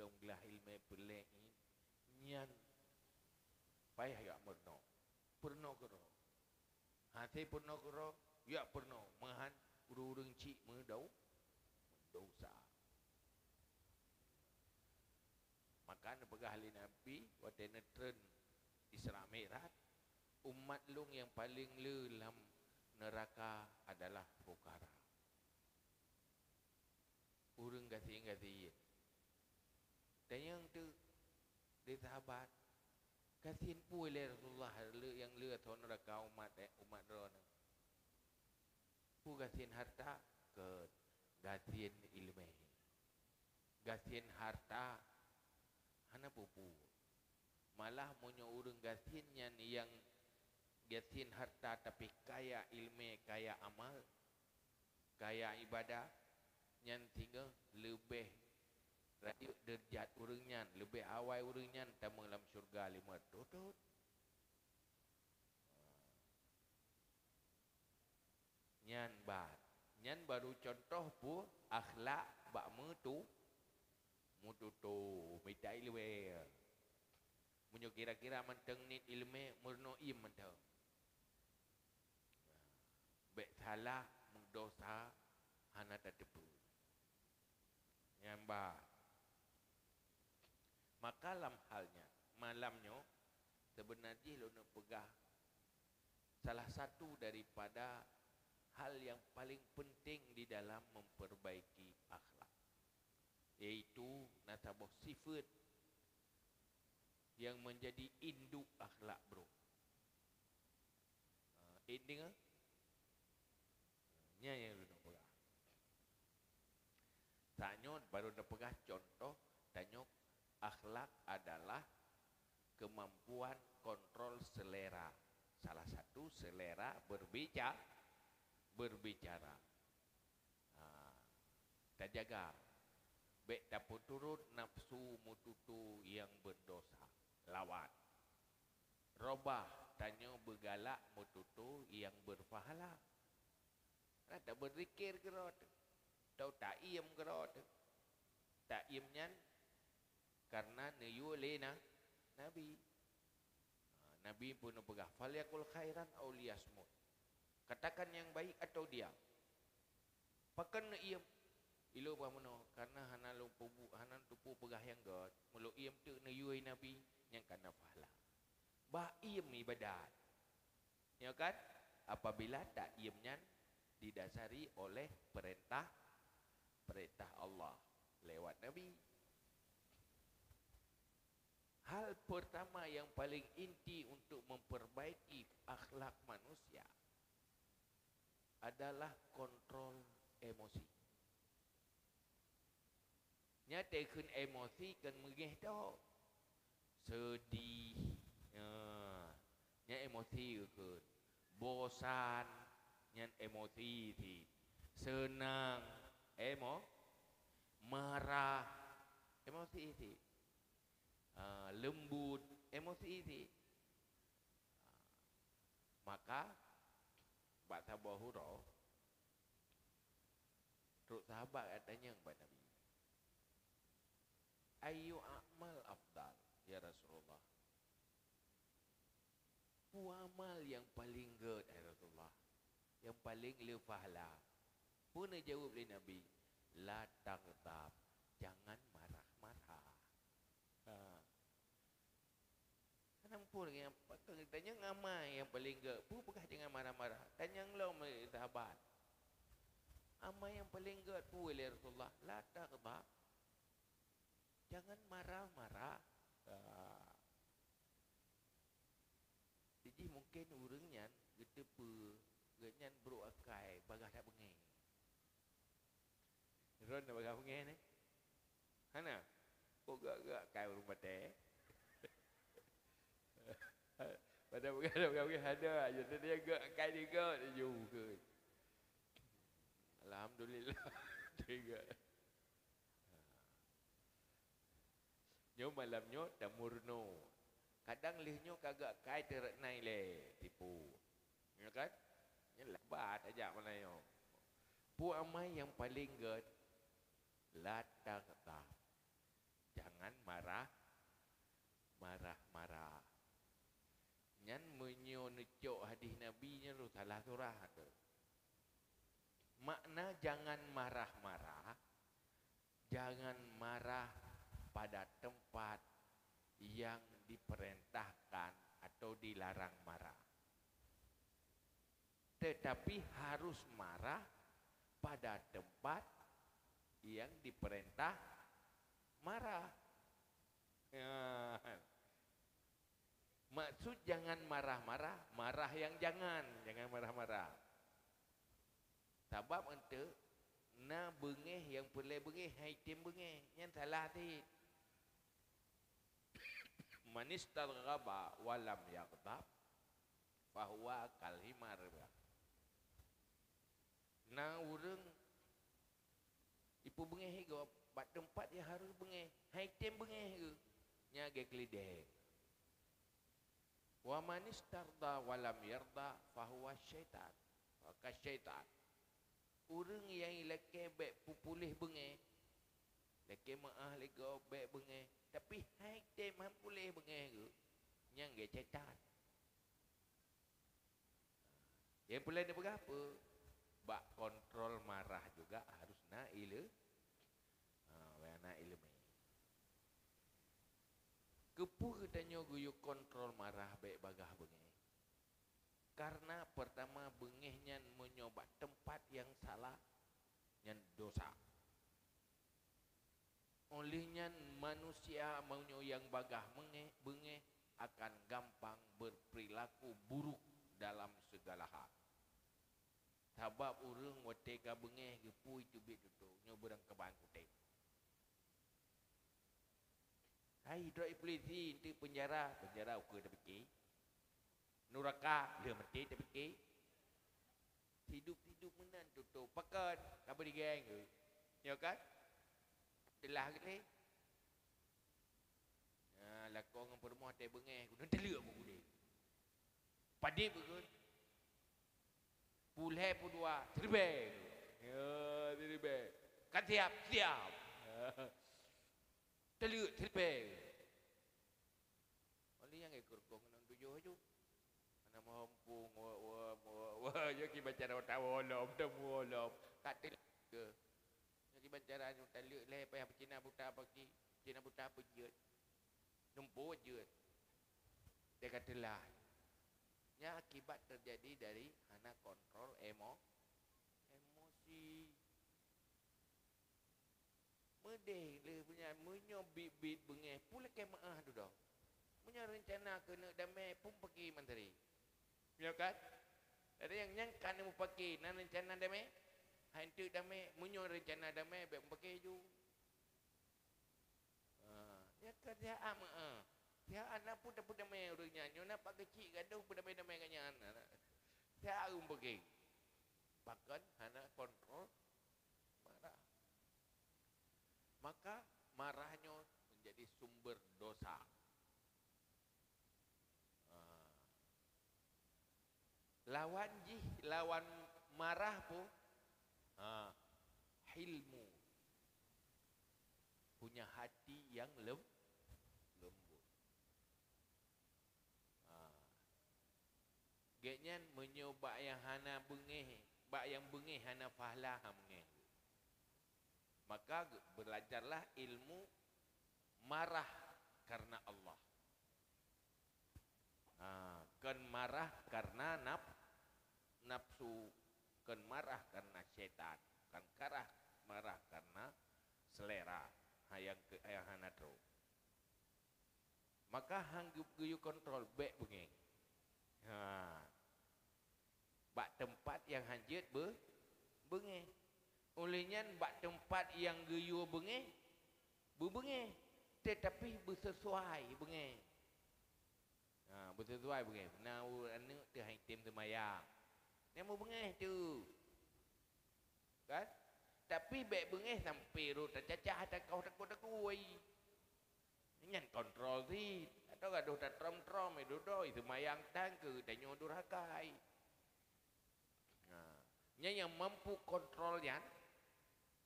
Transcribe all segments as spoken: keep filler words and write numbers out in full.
Lôn glah iéleumé peureulée nyan payah jak meurunoe. Peurunoe keudroe. Hase peurunoe keudroe, jak peurunoe. Meuhan ureuëng-ureuëng chik meudau-, meudesya. Maka neupeugah lé Nabi watée neutreun Isra Mi'raj, "Umat lôn nyang paleng le lam neuraka adalah fukara." Ureuëng gasien-gasien. Tanyong teuk di sahabat, "Gasien peue lé Rasulullah le nyang le ateueh neuraka umat, eh, umat droeneuh?" "Peue gasien harta?" "Keu gasien iéleumé." Gasien harta hana peue-peue. Malah meunyoe ureuëng gasien nyan nyang gasien harta tapi kaya iéleumé, kaya amal, kaya ibadah, nyan singoh leubeh rayeuk deurajat ureuëng nyan, leubeh awai ureuëng nyan tamong lam syeuruga lima ratus thon. Nyan ban. Nyan baru cuntoh peue akhlak bak meutu-, meututoe, mita iéleumé. Meunyoe kira-kira mantong niet iéleumé, meurunoe iem mantong. Bék salah, meudesya, hana tateupeue. Nyan ba. Maka lam hal nyan, malam nyoe, seubeuna jih lôn peugah salah satu daripada hal yang paling penting di dalam memperbaiki akhlak, yaitu na saboh sifat yang menjadi induk akhlak buruk. Ha, induk, ha? Nyan nyang lôn peugah. Tanyoe baru neupeugah cuntoh, tanyoe akhlak adalah kemampuan kontrol selera. Salah satu selera berbica-, berbicara. Ha, tajaga. Bék tapeuturot nafsu meututoe nyang beudesya. Lawan. Robah, tanyoe beugalak meututoe nyang beupahala. Nah, tabeuzikir keudroe teuh. Tau taiem keudroe teuh. Taiem nyan karena neuyue lé na-, Nabi. Ha, Nabi pun neupeugah, "Falyakul khairan aw liyasmut." Katakan yang baik atau diam. Pakon neuiem? Ilôn bah meunoe, karena hana lôn peubu-, hana teupeu peugah nyang gét. Meulôn iem teuk neuyue Nabi, nyang kana pahala. Bah iem ibadat. Ya kan? Apabila taiem nyan didasari oleh perintah, perintah Allah lewat Nabi. Hal pertama yang paling inti untuk memperbaiki akhlak manusia adalah kontrol emosi. Nyan teukheun emosi kan meugeh tok. Sedih. Ya. Nyan emosi kheun. Bosan. Nyan emosi cit. Seunang. Emo-, marah. Emosi cit. Ah, leumbut. Emosi cit. Maka, bak saboh uroe, trok sahabat geutanyong bak Nabi, "Ayyu a'mal afdal, ya Rasulullah?" "Peue amal nyang paleng gét, hai Rasulullah? Nyang paleng le pahala?" Peue neujaweueb lé Nabi? "La taghdab, jangan marah-marah." Ha. Hana muphom lagée nyan, pakon geutanyong amai nyang paleng gét, peue peugah jangan marah-marah. Tanyong lom lé sahabat, "Amai nyang paleng gét peue lé Rasulullah?" "La taghdab, jangan marah-marah." Ah. Jih mungken ureuëng nyan geuteupeue geuhnyan brok akai bagaih that beungéh. Droeneuh bagaih beungéh nyoe? Hana? Kok gak-gak akai ureuëng batée? Padahai bagaih, bagaih beungéh hana, jadi dia gak akai dia gak, dia jauh ke. Alhamdulillah. Dia gak. Nyoe malam nyoe tameurunoe. Kadang lheueh nyoe ka geukai teureunai lé tipu. Nyoe kan? Nyoe lebat aja malam nyoe. Peue amai nyang paleng gét? La taghdab. Jangan neucok hadis Nabi nyan tu salah surah tu. Makna jangan marah-marah, jangan marah pada tempat yang diperintahkan atau dilarang marah. Tetapi harus marah pada tempat yang diperintah marah. Ya. Maksud jangan marah-marah, marah yang jangan, jangan marah-marah. Sabab eunteuk na beungéh nyang peureulée beungéh, han item beungéh, nyan salah cit. "Man istaghdaba wa lam yaghdab, fahuwa kal himar." Na ureuëng ipeubeungéh gob bak teumpat nyang harôh beungéh, han item beungéh geuh, nyan lagée keuleudée. "Wa man istarda wa lam yarda, fahuwa syaitan, fa ka syaitan." Ureuëng nyang ilakée bék peupuléh beungéh, lakée meuáh lé gob bék beungéh, tapi han item han puléh beungéh geuh, nyan lagée syaitan. Nyang peureulée neupeugah peue? Bak kontrol marah juga harus na ile-, ha, na ileumé. Keupeue geutanyoe geuyue kontrol marah bék bagaih beungéh? Karena pertama, beungéh nyan meunyoe bak teumpat nyang salah, nyan dosa. Óh lheueh nyan, manusia meunyoe nyang bagaih meungéh, beungéh akan gampang berperilaku buruk dalam segala hal. Sabab ureuëng watée ka beungéh geupui teubiet tutoe, nyoe beurangkaban kutem. Hai droe polisi, eunteuk peunjara, peunjara ukeue tapike. Nuraka, lheueh maté tapike. Hidup-hidup meunan tutoe. Pakon? Ka beudigeng. Nyo kan? Teulah geuh lé. Ha, lakoe ngon peurumoh teuh beungéh, guna teuleuek buku deh. Padib beukon. Pulhée pudua, teulibée. Ya, teulibée. Ka siap, siap. Teuleuek, teulibée. Oli nyang ikut kong nang tujoh aju. Mana mampu, wa, wa, wa, wa, ya ki baca dah tahu lom, temu lom. Ka teuleuek. Ya ki baca dah aju, teuleuek leh, payah peucina buta pagi. Peucina buta peujeuet. Numpuk jeuet. Dia kata lah. Nya akibat terjadi dari hana kontrol emo-, emosi. Meudeh lé punya, meunyoe bit-bit beungéh, pun lakée meuáh dudoe. Meunyoe reuncana keuneuk damé, pun peuki mantri. Nyo kan? Ada nyang nyang ka neumupake, na reuncana damé? Hai enteuk damé, meunyoe reuncana damé, bék mupake ju. Ha, nyan ka siat meuáh. Siat na pun tapeutamé ureuëng nyan. Nyoe na pak keuchik gadoh peudamé-damé gobnyan. Siat ureuëng beugeng. Bahkan hana kontrol marah. Maka marah nyoe menjadi sumber dosa. Ha. Lawan jih, lawan marah pun, ha, hilmu. Punya hati yang lem-, lembut. Ha. Gobnyan meunyoe bak nyang hana beungéh, bak nyang beungéh hana pahala, ha, beungéh. Maka ge-, belajarlah ilmu marah karena Allah. Ha, kon marah karena naf-, nafsu, kon marah karena syaitan, kon karah marah karena selera, ha, nyang ke-, nyang hana trok. Maka han geu-, geuyue kontrol, bék beungéh. Ha. Bak teumpat nyang han jeuet be-, beungéh. Óh lheueh nyan bak teumpat nyang geuyue beungéh, beubeungéh, teutapi beusesuai beungéh. Ha, beusesuai beungéh. Na ureuëng aneuk teuh han item seumayang. Nyan meubeungéh teuh. Kan? Tapi bék beungéh sampoe rot tacacah, takoh, takot, takui. Nyan kontrol cit. Atawa gadoh tatrom-trom, eh, dudoe, seumayang tan keu tanyoe durhaka. Nah, nyan nyang mampu kontrol nyan,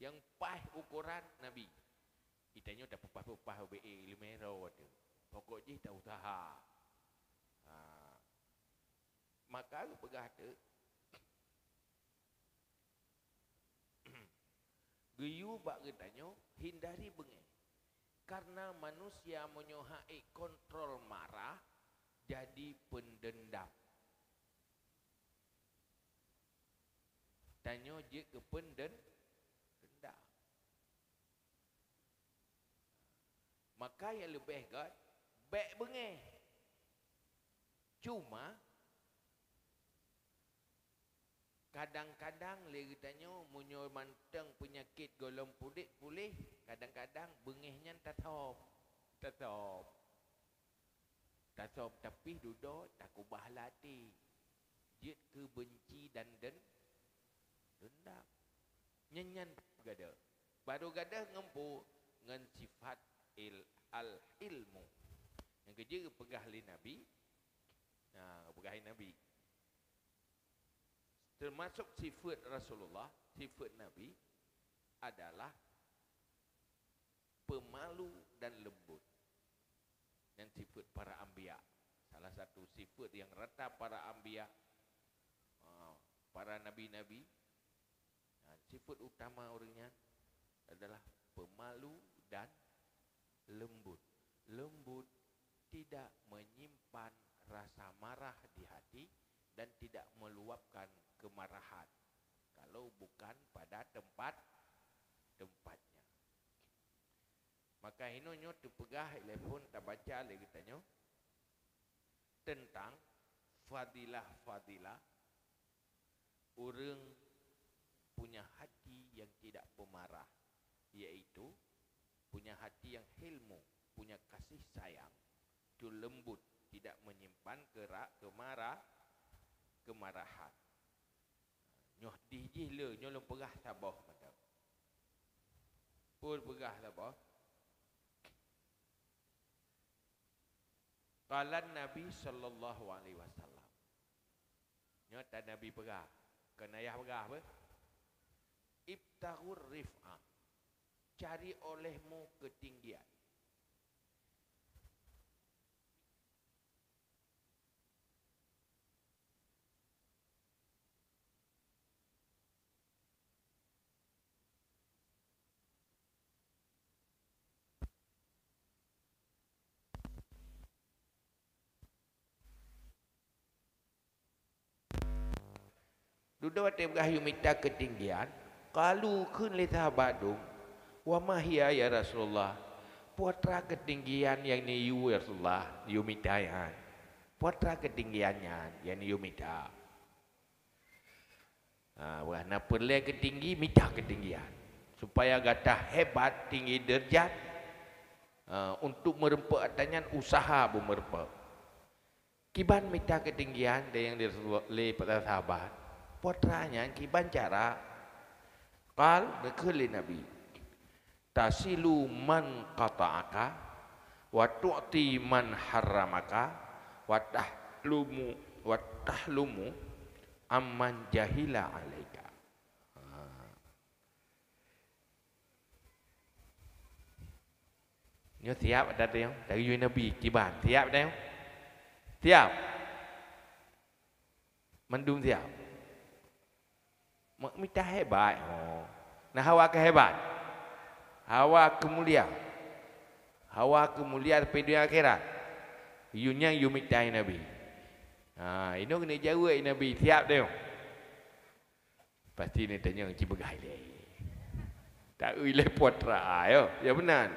nyang paih ukoran Nabi. Geutanyoe tapeupaih-peupaih ubé iéleumé droe teuh. Pokok jih ta-useuha. Ha. Maka geupeugah teuk, geuyue bak geutanyoe hindari beungéh. Karena manusia meunyoe hana kontrol marah, jadi pendendam. Tanyoe jeuet keu penden-, dendam. Maka nyang leubeh göt, bék beungéh. Cuma, kadang-kadang lé geutanyoe meunyoe mantong peunyakét gohlom puléh, kadang-kadang beungéh nyan tatôb. Tatôb. Tatôb, tapi dudoe takubah lam até. Jeuet keu beunci dan den-, dendam. Nyan, nyan gadoh. Barô gadoh ngon peue? Ngon sifat il-, al-hilmu. Nyang keujeuet geupeugah lé Nabi, nah, geupeugah lé Nabi. Teumasok sifat Rasulullah, sifat Nabi adalah pemalu dan lembut. Nyan sifat para anbiya. Salah satu sifat nyang rata para anbiya, ah, para nabi-nabi, dan sifat utama ureuëng nyan adalah pemalu dan lembut. Lembut, tidak menyimpan rasa marah di hati dan tidak meluapkan kemarahan kalau bukan pada tempat-tempatnya. Maka inoe nyoe teupeugah lé phon tabaca lé geutanyoe tentang fadilah-fadilah ureuëng punya hati yang tidak pemarah, yaitu punya hati yang hilmu, punya kasih sayang, tu lembut, tidak menyimpan kera-, kemara-, kemarahan. Nyoe dih jih le, nyoe lôn peugah saboh mantong. Peue peugah saboh? Qala Nabi sallallahu alaihi wasallam. Nyoe tan Nabi peugah, kon ayah peugah beh. "Ibtaghur rif'ah." Cari olehmu ketinggian. Dudoe watée peugah yue mita keutinggian, qalu kheun lé sahabat dum, "Wa ma hiya ya Rasulullah?" Peue atra keutinggian nyang neuyue ya Rasulullah, yue mita nyan? Peue atra keutinggian nyan nyang neuyue mita? Ha, wah, na peureulée keutinggi, mita keutinggian. Supaya gata hebat, tinggi deurajat, ha, untuk meureumpok atra nyan usaha beumeureumpok. Kiban mita keutinggian dan nyang di-, lé para sahabat. Peue atra nyan kiban cara? Qal, geukheun lé Nabi, "Tasilu man qata'aka, wa tu'ti man harramaka, wa tahlumu, wa tahlumu amman jahila alaika." Ha. Nyoe siap ata tanyoe, tayue Nabi kiban. Siap ata tanyoe? Siap? Mandum siap? Mak mita hebat, ho. Nah, hawa keu hebat. Hawa keu mulia. Hawa keu mulia leupah donya akhirat. Yue nyang yue mita Nabi. Ha, inoe keuneuk jaweueb Nabi, siap tanyoe? Pasti neutanyong ci peugah ilée. Taeu ilée peue atra, yo. Ya meunan.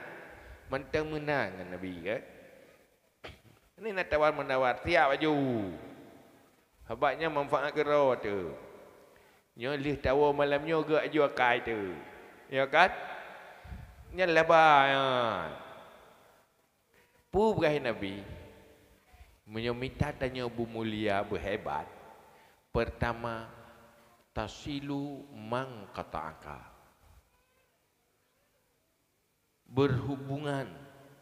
Mantong meunan ngon Nabi, kan? Ini na tawar-menawar, siap aju. Sabab nyan manfaat keudroe teuh. Nyoe lheueh tawoe malam nyoe geuh aju akai teuh. Ya kan? Nyan laba nyan. Peue peugah Nabi? Meunyoe mita tanyoe beumulia, beuhebat, peurtama, tasilu man qata'aka. Berhubungan,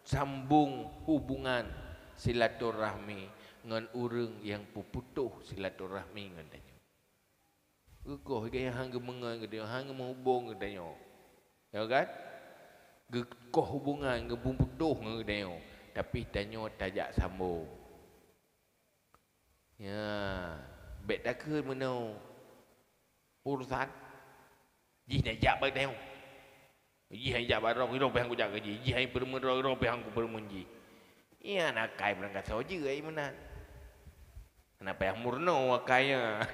sambong hubungan silaturahmi ngon ureuëng nyang peuputôh silaturahmi ngon tanyoe. Geukoh gaya han geumeungon geutanyoe, han geumeubong geutanyoe. Ya kan? Geukoh hubungan, geupeuputôh ngon geutanyoe, tapi tanyoe tajak sambong. Ya, Bèk takheun meunoe urosan. Jih na jak bak tanyoe. Jih hana jak bak droe, droe pih han kujak keu jih. Jih hana peureumeun droe, droe pih han kupeureumeun jih. Nyan akai beurangkasoe jeuet meunan. Hana payah meurunoe akai nyan.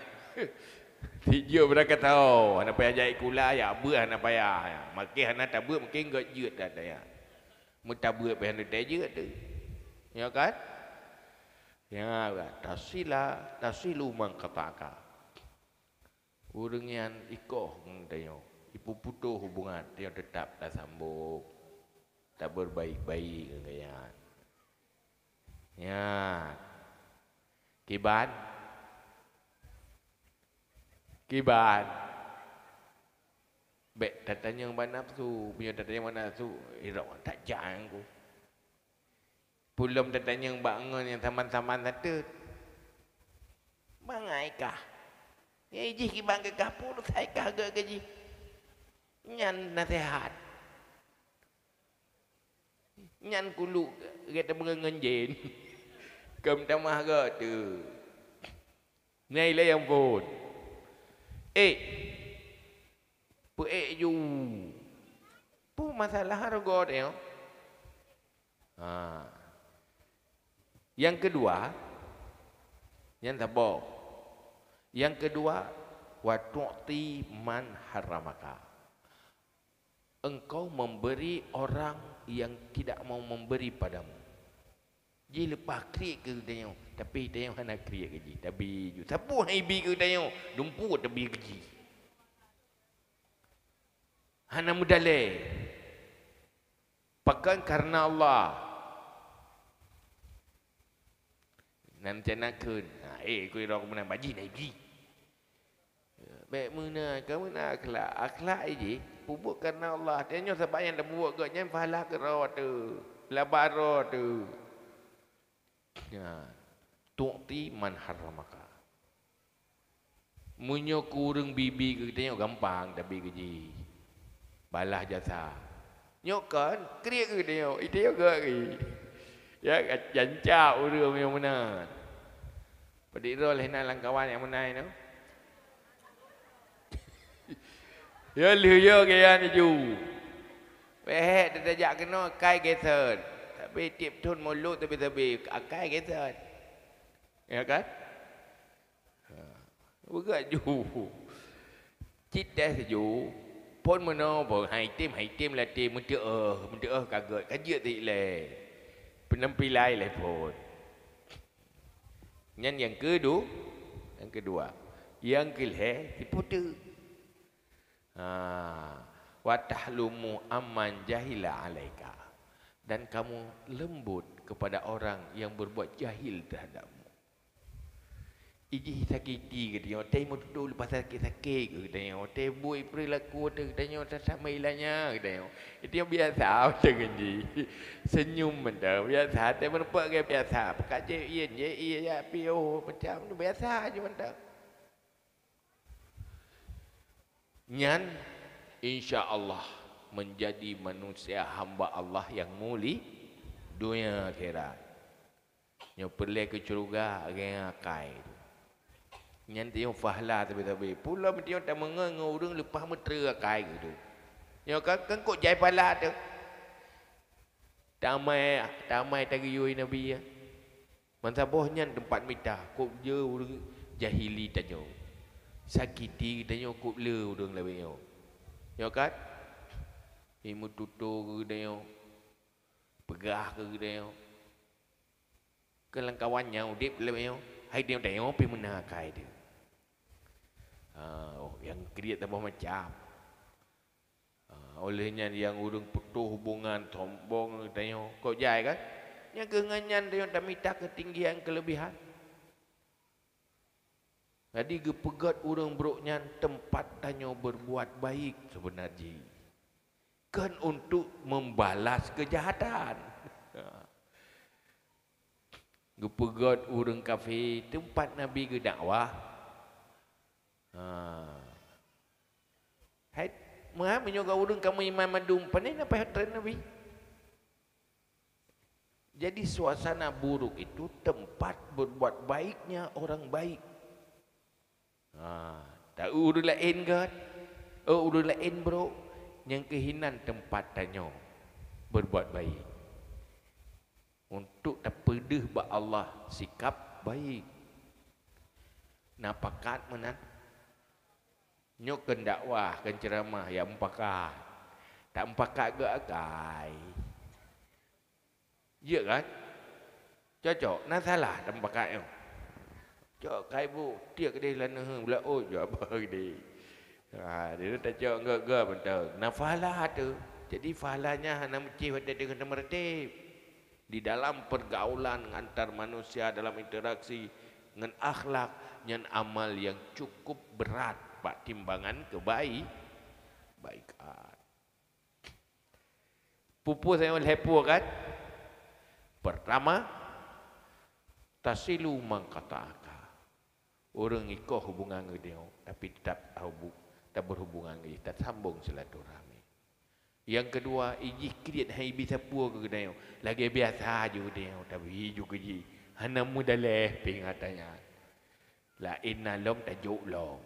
Sijeuet beurangkasoe, hana payah jai sikula, jak beuet hana payah. Makin hana tabeuet, makin gèt jeuet that nyan. Meutabeuet pih hana teuh jeuet teuh. Ya kan? Ya, tasila, tasilu man qata'aka. Ureuëng nyan ikoh ngon tanyoe, ipeuputôh hubungan, tanyoe teutap tasambong, tabeurbaik-baik ngon gobnyan. Nyan. Kiban? Kiban? Bèk tatanyong bak nafeusu, meunyoe tatanyong bak nafeusu, irok tajang ku. Peulom tatanyong bak ngon nyang saman-saman sateue. Mangai kah? Nyang jih kiban keu kah pun sai kah gèt keu jih. Nyan naseuhat. Nyan kuluk gèt teumeungon ngon jén. Keu meutamah gèt teuh. Nyan ilèe nyang phôn. Ék. Peuék ju. Peue masalah rugoe tanyoe? Ha. Nyang keudua, nyan saboh. Nyang keudua, wa tu'ti man haramaka. Engkau memberi orang yang tidak mau memberi padamu. Jih leupah kriet keu geutanyoe, tapi tanyoe hana kriet keu jih. Tabi ju. Sapeue han ibi keu geutanyoe, dumpeue tabi keu jih. Hana meudalèe. Pakon kareuna Allah. Nan cana kheun. Ha, eh, ku irok meunan bajih na ibi. Bèk meunan, ka meunan akhlak. Akhlak jih, peubuet kareuna Allah. Tanyoe sabab nyang tapeubuet gèt nyan pahala keudroe teuh. Laba droe teuh. Nyan, tu'ti man haramaka. Meunyoe keu ureuëng bi-bi keu geutanyoe gampang tabi keu jih. Balaih jasa. Nyoe kon, kriet keu geutanyoe, geutanyoe gèt keu jih. Ya, jancak ureuëng nyang meunan. Padit droe lheueh na lamkawan nyang meunan nyoe. Ya lheueh yo gaya laju. Peuhek tajak keunoe akai geusot. Tapi tiep thon mulod sabe-sabe akai geusot. Ya kan? Ha. Beugèt ju. Cit teuh ju. Phon meunoe boh hai tem, hai tem latém meuteuoh, meuteuoh ka gèt, ka jeuet sit lé. Peunampilan lé phon. Nyan nyang keudu-, nyang keudua. Nyang keulhèe, tipu teuk. Ha, wa tahlumu amman jahila alaika. Dan kamu lembut kepada orang yang berbuat jahil terhadapmu. Ijih sakiti geutanyoe, watèe meututoe leupah sakét-sakét geutanyoe, watèe buet peurilaku ateueh geutanyoe, sasama ilanya geutanyoe. Itu nyang biasa macam nyan jih. Senyum mantong biasa, watèe meurumpok gaya biasa. Peukaji ié, jih ié, ya, piôh, macam tu biasa je mantong. Nyan, insya Allah, menjadi manusia hamba Allah yang muli dunia akhirat. Nyoe peureulèe keu syeuruga ngon akai tu. Nyan tanyoe pahala sabe-sabe. Pula meunyoe tameungon ngon ureuëng leupah meuteureu akai geuh tu. Nyoe kan, kan kok jai pahala tu. Tamai, tamai tageuyue Nabi, ya. Meusaboh nyan teumpat mita, kok jeuet ureuëng jahili tanyoe. Sakiti tanyoe kok le ureuëng lagèe nyoe. Nyoe kan? Imeututoe keu tanyoe. Peugah keu tanyoe. Keu lamkawan nyang udép lagèe nyoe, hai tanyoe pih meunan akai teuh. Ah, oh, nyang kriet saboh macam. Ah, oleh nyan nyang ureuëng putôh hubungan sombong tanyoe. Kok jai kan? Nyang keu ngon nyan tanyoe tamita keutinggian keuleubihan. Jadi geupeugèt ureuëng brok nyan teumpat tanyoe berbuat baik sebenar jih. Kon untuk membalas kejahatan. Geupeugèt ureuëng kafé teumpat Nabi geudakwah. Ha. Hai, meuha meunyoe geuh ureuëng kamoe iman mandum, pane na payah treun Nabi? Jadi suasana buruk itu tempat berbuat baiknya orang baik. Ha, ta ureuëng laén gét, oh, ureuëng laén brok, nyang keuh hinan teumpat tanyoe beurbuat baik. Untuk tapeudeuh bak Allah sikap baik. Na pakat meunan? Nyoe keu dakwah, keu ceuramah, ya mupakat. Tak mupakat geuakai. Ya kan? Cocok, na salah tamupakat nyoe. Cok kai bu, tiek deh lana, bela ot jok apa gede. Ha, dia tacok enggak-enggak betul. Na pahala tu. Jadi pahalanya hana meucih watèe teungoh tameureutéb. Di dalam pergaulan antar manusia, dalam interaksi ngon akhlak, nyan amal yang cukup berat bak timbangan kebaik-, kebaikan. Pupus nyang lhèe pue kan? Pertama, tasilu man qata'aka. Ureuëng ikoh hubungan geutanyoe, tapi tetap tahubu-, tabeurhubungan geutanyoe, tasambong silaturahmi. Nyang keudua, ijih kriet hai bisa pue keu geutanyoe. Lagèe biasa ju geutanyoe, tapi ju keu jih. Hana meudaleh pingatan nyan. Laén na lom tajok lom.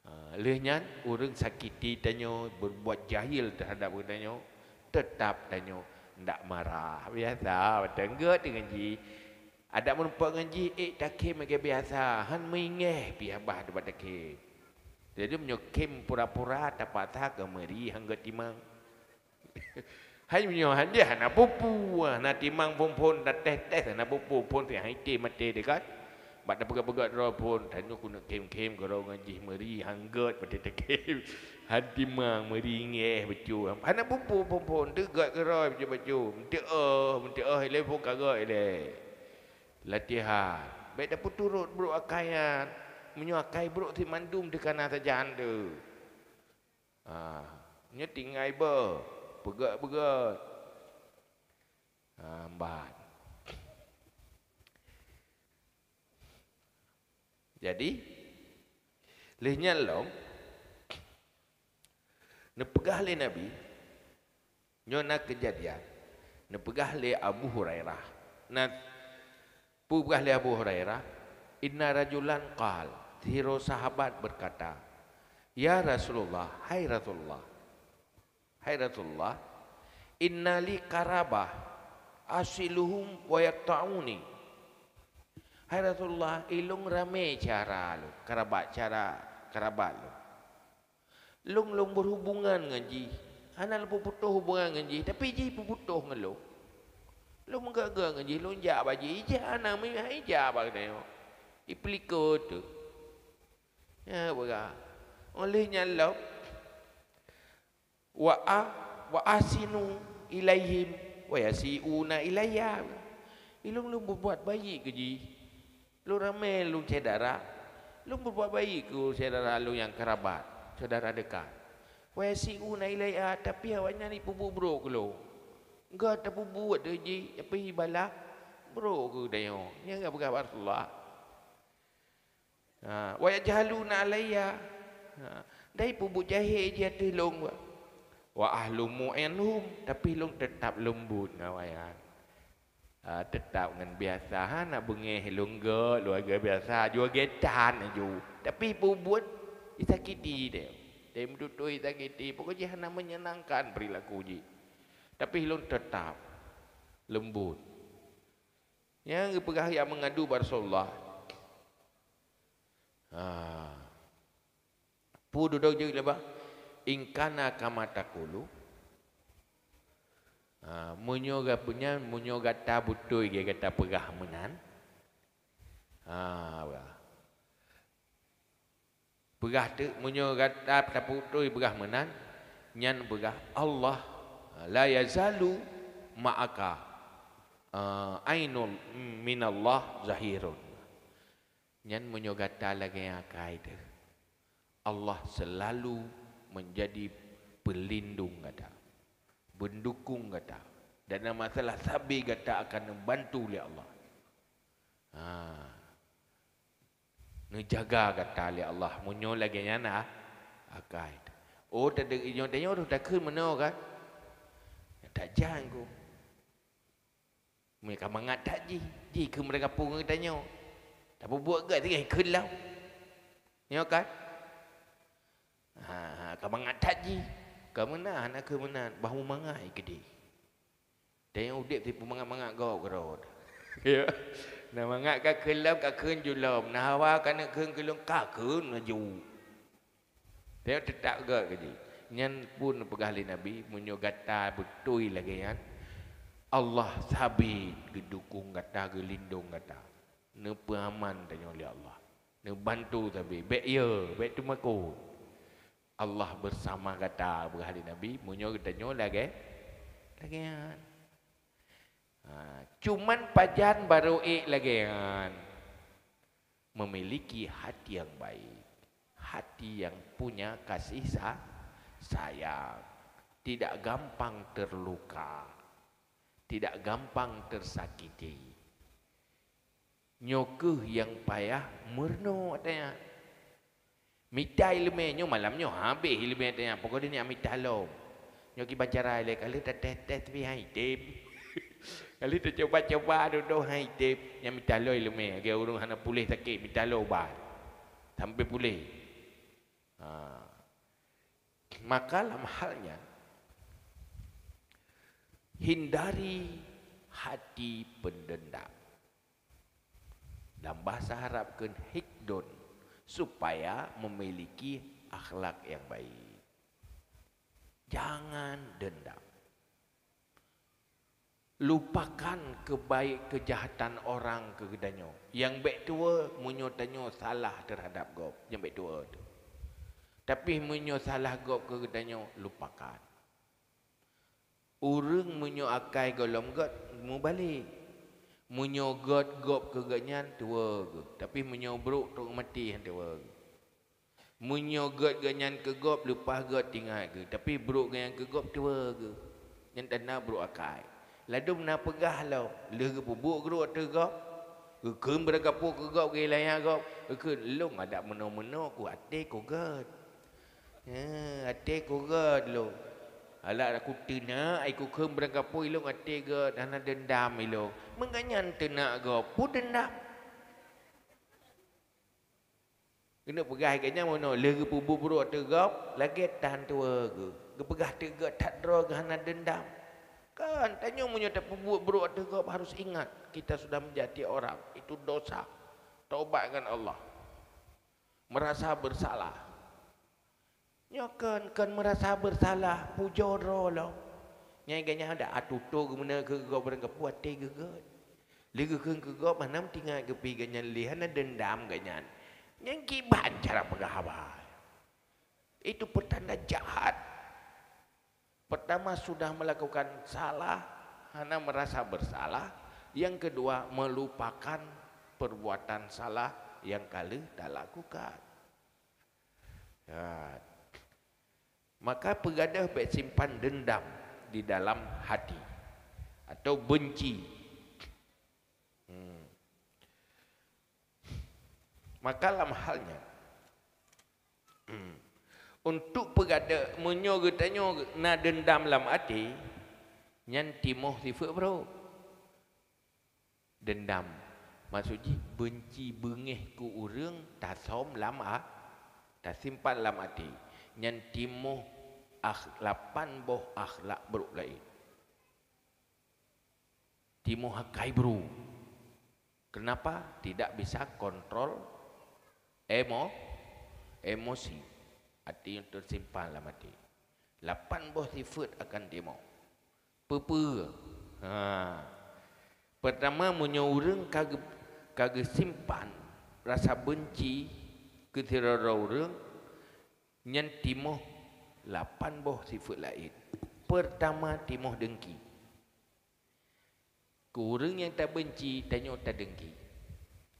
Ha, lheueh nyan, ureuëng sakiti tanyoe, berbuat jahil terhadap geutanyoe, tetap tanyoe ndak marah. Biasa, batang gét deungon jih. Adak meurumpok ngon jih, ék takhém lagèe biasa, han meuingéh pih babah dibat takhém. Jadi, meunyoe khém pura-pura, tapaksa keu meuri han gét timang. Hai meunyoe han jih hana pupu, hana timang phon-phon, tatéh-téh hana pupu phon, si hai té maté dekat. Bak tapeugah-peugah droe phon, tanyoe keuneuk khém-khém keudroe ngon jih meuri, han gét maté takhém. Han timang meuri ingéh bacut. Hana pupu phon-phon, teuh gét keudroe bacut-bacut. Meuteuôh, meuteuôh ilèe phon ka gét ilèe. Latihan. Bèk tapeuturot brok akai nyan. Meunyoe akai brok si mandum teuh kana sajan teuh. Ha, nyoe tinggai beu, peugét-peugét. Ha, mbat. Jadi, lheueh nyan lom, neupeugah lé Nabi, nyoe na keujadian, neupeugah lé Abu Hurairah. Na peugah lé Abu Hurairah, "Inna rajulan qal," sidroe sahabat berkata, "Ya Rasulullah, hai Rasulullah, hai Rasulullah, inna li qarabah asiluhum wa yaqta'uni." Hai Rasulullah, ilong ramé syedara lôn, karabat syedara, karabat lôn. Lôn, lôn berhubungan ngon jih. Hana lôn peuputoh hubungan ngon jih, tapi jih peuputoh ngon lôn. Lôn meugah-gah ngon jih, lôn jak bak jih, ija hana meuiha ija bak geutanyoe. Ipeulikot teuh. Nyan peugah. Óh lheueh nyan lom, wa a-, wa ahsinu ilaihim wa yasi'una ilayya. Ilôn, lôn berbuat baik keu jih. Lôn ramé lôn syedara, lôn berbuat baik keu syedara lôn nyang kerabat, syedara dekat. Wa yasi'una ilayya, tapi awaknyan ipeubuet brok keu lôn. Gét tapeubuet deh jih, tapi ibalah brok keu geutanyoe. Nyan geupeugah bak Rasulullah. Ha, wa yajhaluna alayya. Ha, dan ipeubuet jahé jih ateueh lôn. Wa ahlumu anhum, tapi lôn teutap leumbot ngon awaknyan. Ha, teutap ngon biasa, hana beungéh lôn gét, luar biasa, jua getan laju. Tapi peubuet isakiti deh. Deh meututoe isakiti, pokok jih hana menyenangkan perilaku jih. Tapi lôn teutap leumbot. Nyang geupeugah jak meungadu bak Rasulullah. Ha. Peue dudoe jeuet lé bah? In kana kama taqulu. Ha, meunyoe ga-, nyan, meunyoe gata beutôi gata peugah meunan. Ha, bah. Peugah teuk, meunyoe gata tapeutôi peugah meunan, nyan peugah, Allah la yazalu ma'aka, eh, ainun minallah zahirun. Nyan meunyoe gata lagèe nyan akai teuh, Allah selalu menjadi pelindung gata, pendukung gata, dan dalam masalah sabe gata akan neubantu lé Allah. Ha. Neujaga gata lé Allah, meunyoe lagèe nyan, ah, akai. Oh, tade-, nyoe tanyoe roh takheun meunoe kan? Tajang ku. Meunyoe ka mangat that jih, jih keu meureugapu ngon geutanyoe. Tapeubuet gét tinggai kheun lom. Nyoe kan? Ha, ha, ka mangat that jih. Ka meunan, hana keu meunan, bah meumangat keudeh. Tanyoe udeb sipeumangat-mangat gob keudroe. Ya. Na mangat ka kheun lom, ka kheun ju lom. Na hawa ka neuk kheun keu lôn, ka kheun laju. Tanyoe teutab gét keu jih. Nyan pun peugah lé Nabi, meunyoe gata beutôi lagée nyan, Allah sabé geudukong gata, geulindong gata. Neupeuaman tanyoe lé Allah. Neubantu sabé. Bék ye, bék teumakot. Allah bersama gata, peugah lé Nabi, meunyoe geutanyoe lagée, lagée nyan. Ha, cuman pajan barô ék lagée nyan? Memiliki hati yang baik, hati yang punya kasih sa-, sayang, tidak gampang terluka, tidak gampang tersakiti. Nyoe kheueh nyang payah meurunoe tanyoe. Mita iéleumé nyoe malam nyoe habéh iéleumé tanyoe, pokok deuh nyak mita lom. Nyoe kiban cara ilée ka lheueh tates-tes tapi han item. Ka lheueh tacoba-coba dudoe han item, nyak mita lom iéleumé, lagée ureuëng hana puléh sakét mita lom ubat. Sampai puléh. Ha. Maka lam hal nyan, hindari hati pendendam. Dalam bahasa Arab kheun hikdon, supaya memiliki akhlak yang baik. Jangan dendam. Lupakan kebaik kejahatan orang keu geutanyoe. Nyang bék tuwoe meunyoe tanyoe salah terhadap gob, nyang bék tuwoe tu. Tapi meunyoe salah gob keu geutanyoe, lupakan. Ureuëng meunyoe akai gohlom gét, mubalek. Meunyoe gét gob keu geuhnyan, tuwoe geuh. Tapi meunyoe brok trok maté, han tuwoe geuh. Meunyoe gét geuhnyan keu gob, leupah gét tingat geuh. Tapi brok geuhnyan keu gob, tuwoe geuh. Nyan tanda brok akai. Ladôm na peugah lom, lheueh geupeubuet brok ateueh gob, geukheun beurangkapeue keu gob, geulaya gob, geukheun, "Lôn adak meunoe-meunoe ku até ku gét." He, até ku gét lôn. Alah ku teunak, ai ku kheun beurangkapeue ilôn até gét, hana dendam ilôn. Meunyoe nyan teunak gob, peue dendam? Keuneuk peugah lagée nyan meunoe, lheueh geupeubuet brok ateueh gob, lagée tan tuwoe geuh. Geupeugah teuk gét that droe geuh hana dendam. Kan, tanyoe meunyoe tapeubuet brok ateueh gob, harus ingat, kita sudah menjadi orang. Itu dosa. Taubat ngon Allah. Merasa bersalah. Nyoe kon, kon meurasa beursalah, pujoe droe lom. Nyang geuhnyan dak atutoe geumeuna keu gob beurangkapeue até geuh gét. Lé geukheun keu gob hana meutingat geupi geuhnyan lé hana dendam geuhnyan. Nyang kiban cara peugah haba. Itu pertanda jahat. Pertama, sudah melakukan salah, hana merasa bersalah. Yang kedua, melupakan perbuatan salah yang ka lheueh talakukan. Ya. Maka peugadeuh bék simpan dendam di dalam hati atau benci. Hmm. Maka lam hal nyan, hmm, untuk peugadeuh, meunyoe geutanyoe na dendam lam até, nyan timoh sifeuet brok. Dendam, maksud jih beunci beungéh keu ureuëng tasöm lam a-, tasimpan lam até. Nyan timoh akh-, lapan boh akhlak brok laén. Timoh akai brok. Kenapa? Tidak bisa kontrol emo-, emosi. Até nyang teusimpan lam até. Lapan boh sifeuet akan timoh. Peue-peue? Ha. Pertama, meunyoe ureuëng ka geu-, ka geusimpan rasa beunci keu sidroe ureuëng, nyan timoh lapan boh sifeuet laén. Pertama, timoh dengki. Keu ureuëng nyang tabeunci, tanyoe tadengki.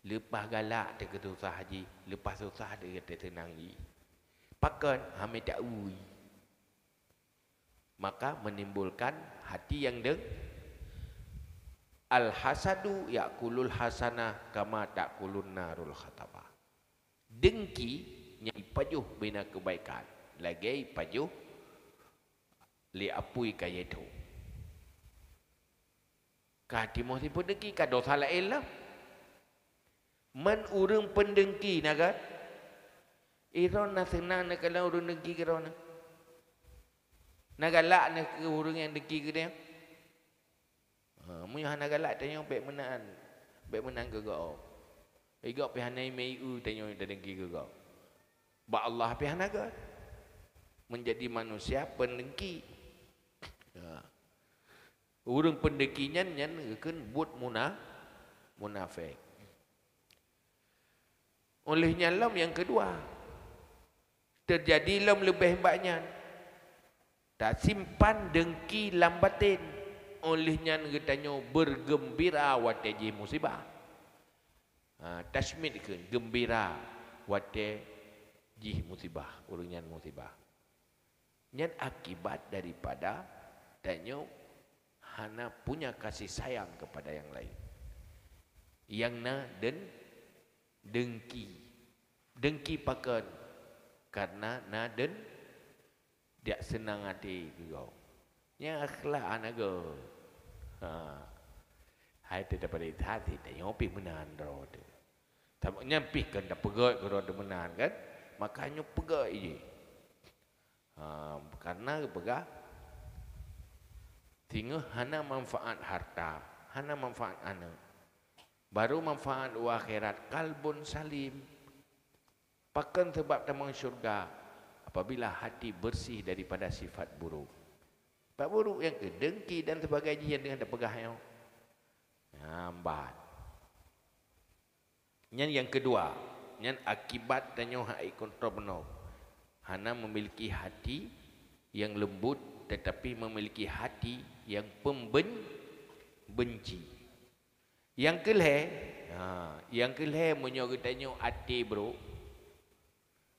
Leupah galak teuh keu susah jih, leupah susah teuh keu teuseunang jih. Pakon? Hana taui. Maka menimbulkan hati yang deng-, "Al-hasadu ya'kulul hasanah kama ta'kulun narul hatabah." Dengki nyan ipajoh bina kebaikan, lagée ipajoh lé apui kayée thô. Ka timoh sifeuet dengki, ka dosa laén lah. Man ureuëng peundengki na gét, Droeneuh na seunang neukalon ureuëng dengki keu droeneuh? Na galak neuh keu ureuëng nyang dengki keu droeneuh? Ha, meunyoe hana galak tanyoe bék meunan, bék meunan keu gob. Igob pih hana imé ieu tanyoe tadengki keu gob. Bak Allah pih hana gét. Menjadi manusia pendengki. Ha. Ureuëng pendengki nyan, nyan geukheun buet muna-, munafék. Óh lheueh nyan lom nyang keudua, teujadi lom leubeh bak nyan, tasimpan dengki lam batén, óh lheueh nyan geutanyoe beugeumbira watée jih musibah. Ha, tashmit kheun geumbira watée jih musibah, ureuëng nyan musibah. Nyan akibat daripada tanyoe hana punya kasih sayang kepada yang lain. Nyang na den-, dengki. Dengki pakon? Karena na den-, dak seunang até keu gob. Nyang akhlak hana gét. Ha. Hai teuh daripada that, tanyoe pih meunan droe teuh. Sabab nyan pih kan tapeugét keu droe teuh meunan kan? Maka nyoe peugét jih. Ha, karena geupeugah, singoh hana manfaat harta, hana manfaat aneuëk. Baru manfaat u akhirat, qalbun salim. Pakon sabab tamong syurga? Apabila hati bersih daripada sifat buruk. Sifat buruk nyang keu dengki dan sebagainya nyang deungon tapeugah nyoe. Nyan ban. Nyan nyang keudua, nyan akibat tanyoe hana kontrol bunoe. Hana memiliki hati yang lembut, tetapi memiliki hati yang pemben-, benci. Nyang keulhée, ha, nyang keulhée meunyoe geutanyoe até brok,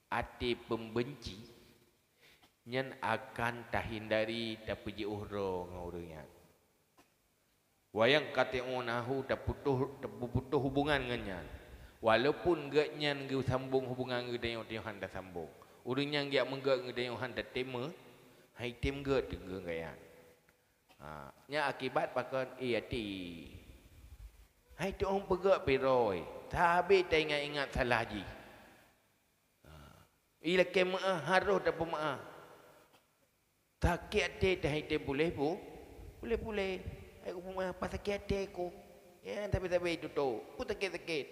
até pembenci, nyan akan tahindari tapeujiôh droe ngon ureuëng nyan. Wa yanqati'unahu, taputôh, tapeuputoh hubungan ngon nyan. Walaupun gét nyan geusambong hubungan geutanyoe, tanyoe han tasambong. Ureuëng nyan geujak meugét geutanyoe han tatem, han item gét teunggeue gét nyan. Ha, nyan akibat pakon? Ie até. Hai teuôn peugét pih droe, sabe taingat-ingat salah jih. Ha. Ie lakée meuáh, harôh tapeumeuáh. Sakét até teuh hai tem puléh pu-, puléh-puléh. Hai ku peumeuáh, pasakét até ku. Nyan sabe-sabe tutoe, peue sakét-sakét.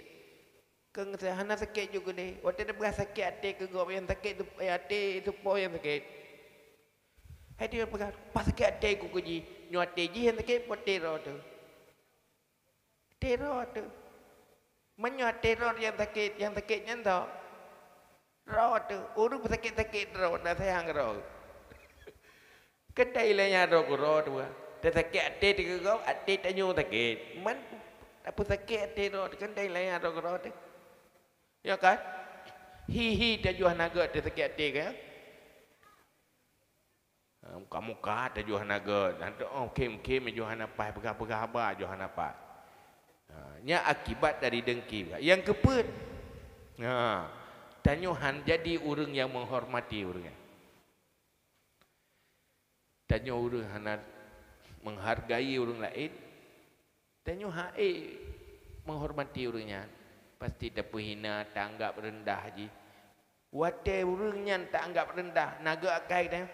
Keu hana sakét ju keudeh. Watée tapeugah sakét até keu gob, nyang sakét tu, eh, até teuh po nyang sakét. Hai teuh peugah, pasakét até ku keu jih. Nyoe até jih nyang sakét, po até droe teuh. Até droe teuh. Meunyoe até droe nyang sakét, nyang sakét nyan tho. Droe teuh, ureuëng peusakét-sakét droe, na sayang droe. Keutai lé nyan droe keudroe teuh. Teusakét até teuh keu gob, até tanyoe sakét. Man, tapeusakét até droe teuh, keutai lé nyan droe keudroe teuh. Ya kan? Hi-hi tajoh hana gét teusakét até kan? Ha, muka-muka tajoh hana gét, dan tu, oh, khém-khém joh hana paih, peugah-peugah haba joh hana paih. Ha, nyan akibat dari dengki. Nyang keupeuet, ha, tanyoe han jadi ureuëng nyang menghormati ureuëng nyan. Tanyoe ureuëng hana menghargai ureuëng laén, tanyoe han ék menghormati ureuëng nyan, pasti tapeuhina, taanggab reundah jih. Watée ureuëng nyan taanggab reundah, na gét akai tanyoe,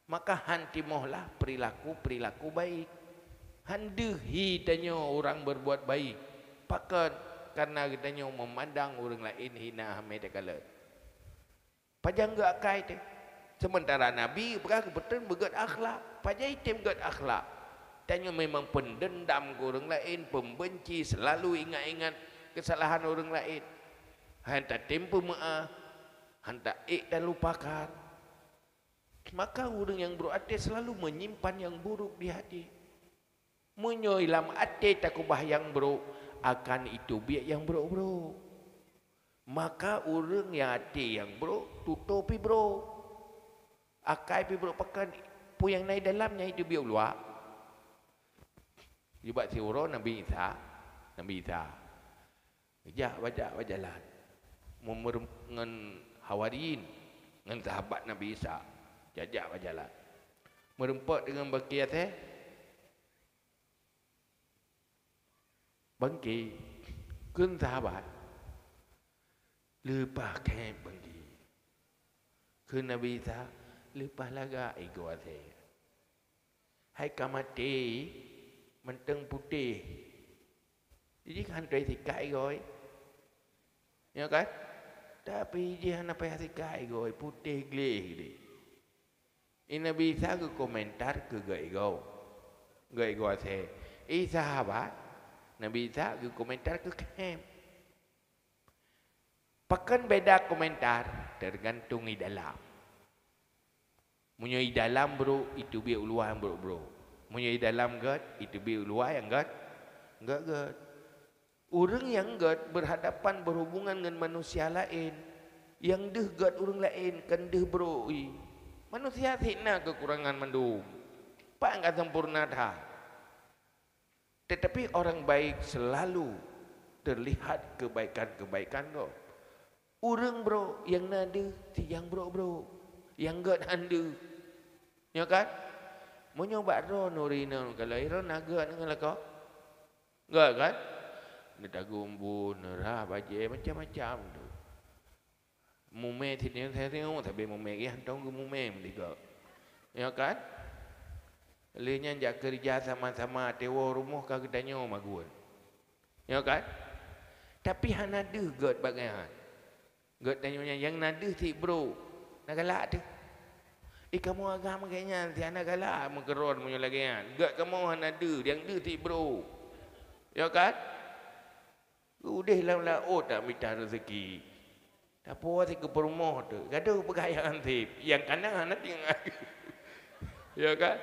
maka han timohlah perilaku-perilaku baik. Han deuh hi tanyoe ureuëng berbuat baik. Pakon? Karena geutanyoe memandang ureuëng laén hina, hamé takalon. Pajan gét akai teuh? Sementara Nabi peugah geupeutreun beugét akhlak. Pajan item gét akhlak? Tanyoe memang pendendam keu ureuëng laén, pembenci, selalu ingat-ingat kesalahan ureuëng laén. Han tatem peumeuáh, han taék talupakan. Maka ureuëng nyang brok até selalu menyimpan yang buruk di hati. Meunyoe lam até takeubah nyang brok, akan iteubiet nyang brok-brok. Maka ureuëng nyang até nyang brok, tutoe pih brok. Akai pih brok, pakon? Peue nyang na i dalam nyan iteubiet u luwa. Nibak siuroe Nabi Isa, Nabi Isa geujak bak, jak bak jalan. Meureumpok ngon hawariyin, ngon sahabat Nabi Isa, jak-jak bak jalan. Meureumpok deungon bangke asée. Bangke, kheun sahabat, Leupah khép banggi. Kheun Nabi Isa, "Leupah lagak igoe asèe. Hai ka maté, mantong putéh. Jih hana payah sikat igoe." Nyo kan? Tapi jih hana payah sikat igoe, putéh gleh geude. Di Nabi Isa geukomentar keu geuigoe. Geuigoe asèe. Isa sahabat, Nabi Isa geukomentar keu khép. Pakon beda komentar? Teugantung di dalam. Meunyoe di dalam brok, iteubiet u luwa nyang brok-brok. Meunyoe di dalam gèt, iteubiet u luwa nyang gèt, gèt-gèt. Ureuëng nyang gèt berhadapan, berhubungan ngon manusia laén. Nyang deuh gèt ureuëng laén, kon deuh brok i. Manusia cit na keukurangan mandum. Pat ka sempurna that. Tetapi orang baik selalu terlihat kebaikan-kebaikan gob. Ureuëng brok nyang na deuh, si nyang brok-brok, nyang gèt hana deuh. Nyo kan? Meunyoe bak droeneuh inoe, kalau droeneuh na gèt ngon lakoe, gèt kan? Neutagun bun, neurhah bajèe, macam-macam tu. Mumè sinoe, sinoe, tapi mumè geuh hana teugeumumè meudigoe. Nyo kan? Lheueh nyan jak keureuja sama-sama, tewoe rumoh ka geutanyoe magun. Nyo kan? Tapi hana deuh gèt bak geuhnyan. Gèt tanyoe nyan nyang na deuh cit brok. Na galak teuh. Eh, kamoe agam lagèe nyan, si hana galak meukeurot meunyoe lagèe nyan. Gèt kamoe hana deuh, nyang deuh cit brok. Nyo kan? Udeh lam laôt tamita reuzeki. Tapuwoe sikeupeue rumoh teuh, gadoh peugah nyang anseb, nyang kana hana tinggai. Ya kan?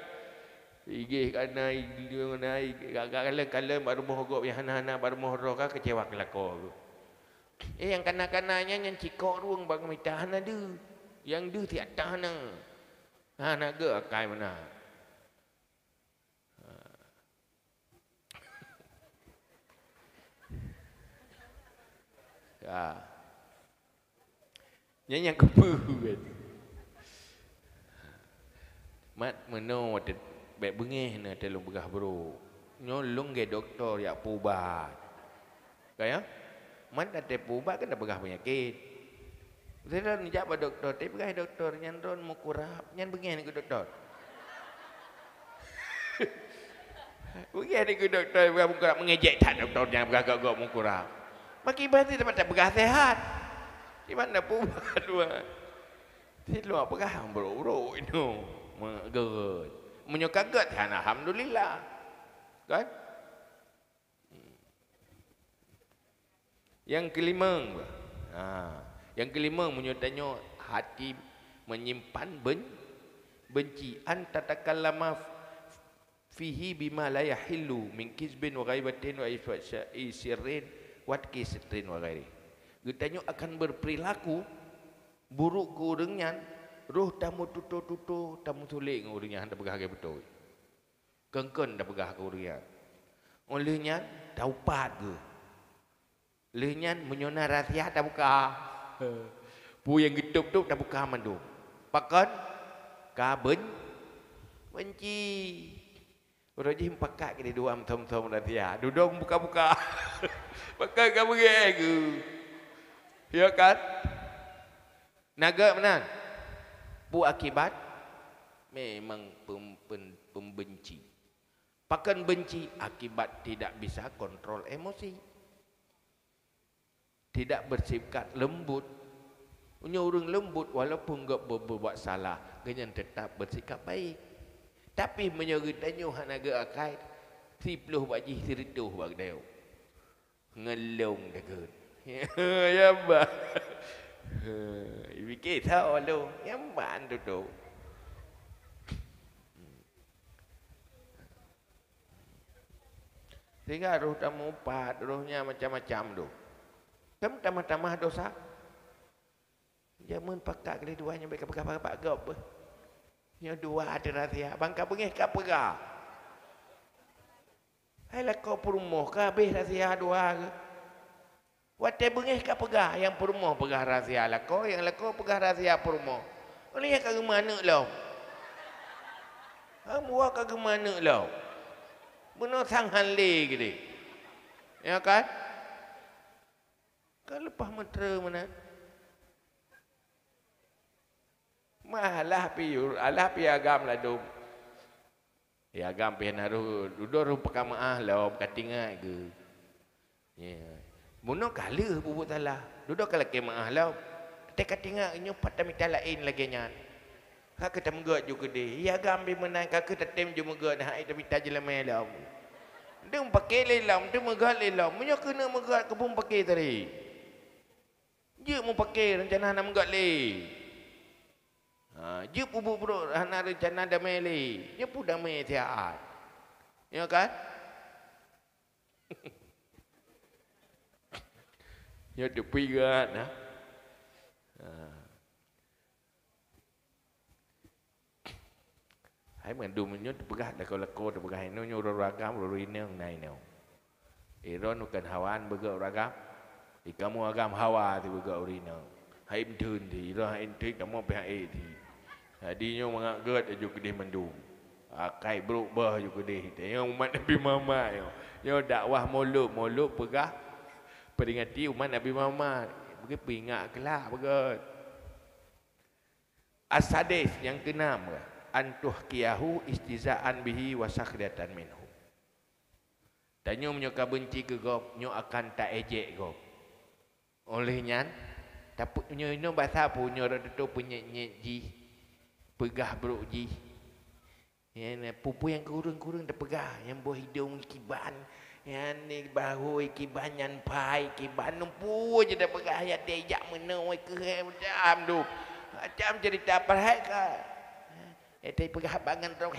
Igeh kana, igeh kana, igeh, ka, ka, kalon-kalon bak rumoh gob nyang hana-hana bak rumoh droe ka keucewa keu lakoe geuh. Eh, nyang kana-kana nyan, nyan cikok rueng bak mita hana deuh. Nyang deuh siat that na. Hana gèt akai meunan. Ya. Nyan nyang keupeue kan. Mat meunoe watèe bèk beungèh na watèe lôn peugah brok. Nyoe lôn lagèe dokto jak peuubat. Ka ya? Man watèe peuubat kan tapeugah peunyakét. Sidroe neujak bak dokto, tapeugah dokto, nyan droen meukurab, nyan beungèh nibak dokto. Beungèh nibak dokto, peugah meukurab, meungejek that dokto nyan peugah gob-gob meukurab. Makin banti teuma tapeugah sehat. Di mana peuubat, Tuhan? Sidroe peugah brok-brok inoe. Meugèt. Meunyoe ka gèt, alhamdulillah. Kan? Nyang keulimong, ha, nyang keulimong, meunyoe tanyoe hati menyimpan ben-, benci, an tatakallama fihi bima la yahillu min kizbin wa ghaibatin wa ifsya'i sirrin wa katmi sitrin wa ghairi. Geutanyoe akan berperilaku buruk keu ureuëng nyan, roh tameututoe-tutoe, tameusulet ngon ureuëng nyan, hana tapeugah lagèe beutôi. Kon-kon tapeugah keu ureuëng nyan. Óh lheueh nyan, taupat geuh. Lheueh nyan, meunyoe na rahsia tabuka. Peue nyang geutôb-tôb tabuka mandum. Pakon? Ka ben-, benci. Uroe jih meupakat keudeh dua meusom-som rahsia. Dudoe buka-buka. Pakon ka beungèh geuh. Ya kan? Na gèt meunan. Peue akibat? Memang pem-, pem-, pembenci. Pakon benci? Akibat tidak bisa kontrol emosi. Tidak bersikap lembut. Meunyoe ureuëng lembut, walaupun gèt beu-, beubuat salah, gobnyan teutap bersikap baik. Tapi meunyoe geutanyoe hana gèt akai, siploh bak jih, sireutôh bak geutanyoe. Ngon lôn takheun. Ya, bah. Ipike soe lôn? Nyang ban tutoe. Sehingga roh tameuupat, roh nyan macam-macam tu. Kan tamah-tamah dosa. Jameun pakat kali dua nyan bèk kapeugah bak gob beuh. Nyoe dua ada rahsia, ban ka beungèh kapeugah. Hai lakoe peurumoh ka habéh rahsia dua geuh. Watèe beungèh kapeugah, nyang peurumoh peugah rahsia lakoe, nyang lakoe peugah rahsia peurumoh. Ulèh nyan ka geumeuaneuk lom. Hamba ka geumeuaneuk lom. Meunoe sang han lé geude. Ya kan? Ka leupah meuteureu meunan. Mah alah pih, alah pih agam ladôm. Ya agam pih na roh, dudoe roh peukameu'ah lom, ka tingat geuh. Ya. Bunoe ka lheueh bubuet salah. Dudoe ka lakée meu'ah lom. Teuka tingat nyoe pat tamita laén lagée nyan. Ka keuh tameugöt ju keudeh. Ya agam pih meunan ka keuh tatem ju meugöt, hai tamita jeulamé lom. Deuh mupakè lé lom, deuh meugöt lé lom. Meunyoe keuneuk meugöt, keupeue mupakè tadi? Jeuet mupakè, rencana hana meugöt lé. Ha, jeuet peubuet brôk hana rencana damé lé. Nyoe peue damé siat. Ya kan? Nyoe teupigat, nah. Ha. Hai mandum nyoe teupeugah lakoe-lakoe teupeugah inoe nyoe ureueng agam, ureueng inong na inoe. Iron bukan hawan beugöt ureueng agam. Di kamoe agam hawa ti beugöt ureueng inong. Hai meuteun ti, iron hai meuteun kamoe pih hai ti. Jadi nyoe mangat göt aju keudeh mandum. Akai brôk beuh aju keudeh. Tanyoe umat Nabi Muhammad nyoe. Nyoe dakwah mulod, mulod peugah peringati umat Nabi Muhammad. Bagi peuingat keulak beugöt. As-sadis, nyang keunam, an tuhqiyahu istihza'an bihi wa sakhriyatan minhu. Tanyoe meunyoe ka beunci keu gob, nyoe akan ta-ejek gob. Óh lheueh nyan, tapeu-, nyoe, nyoe basa peue nyoe rot tutoe peunyet-nyet jih, peugah brôk jih. Nyan, peue-peue nyang kureueng-kureueng tapeugah, nyang boh idong kiban, nyan bahôi kiban, nyan pai kiban, peue je tapeugah, ya teuh jak meunoe keuh, macam tu. Macam cerita, padahai ka, eh, tapeugah bangai droe.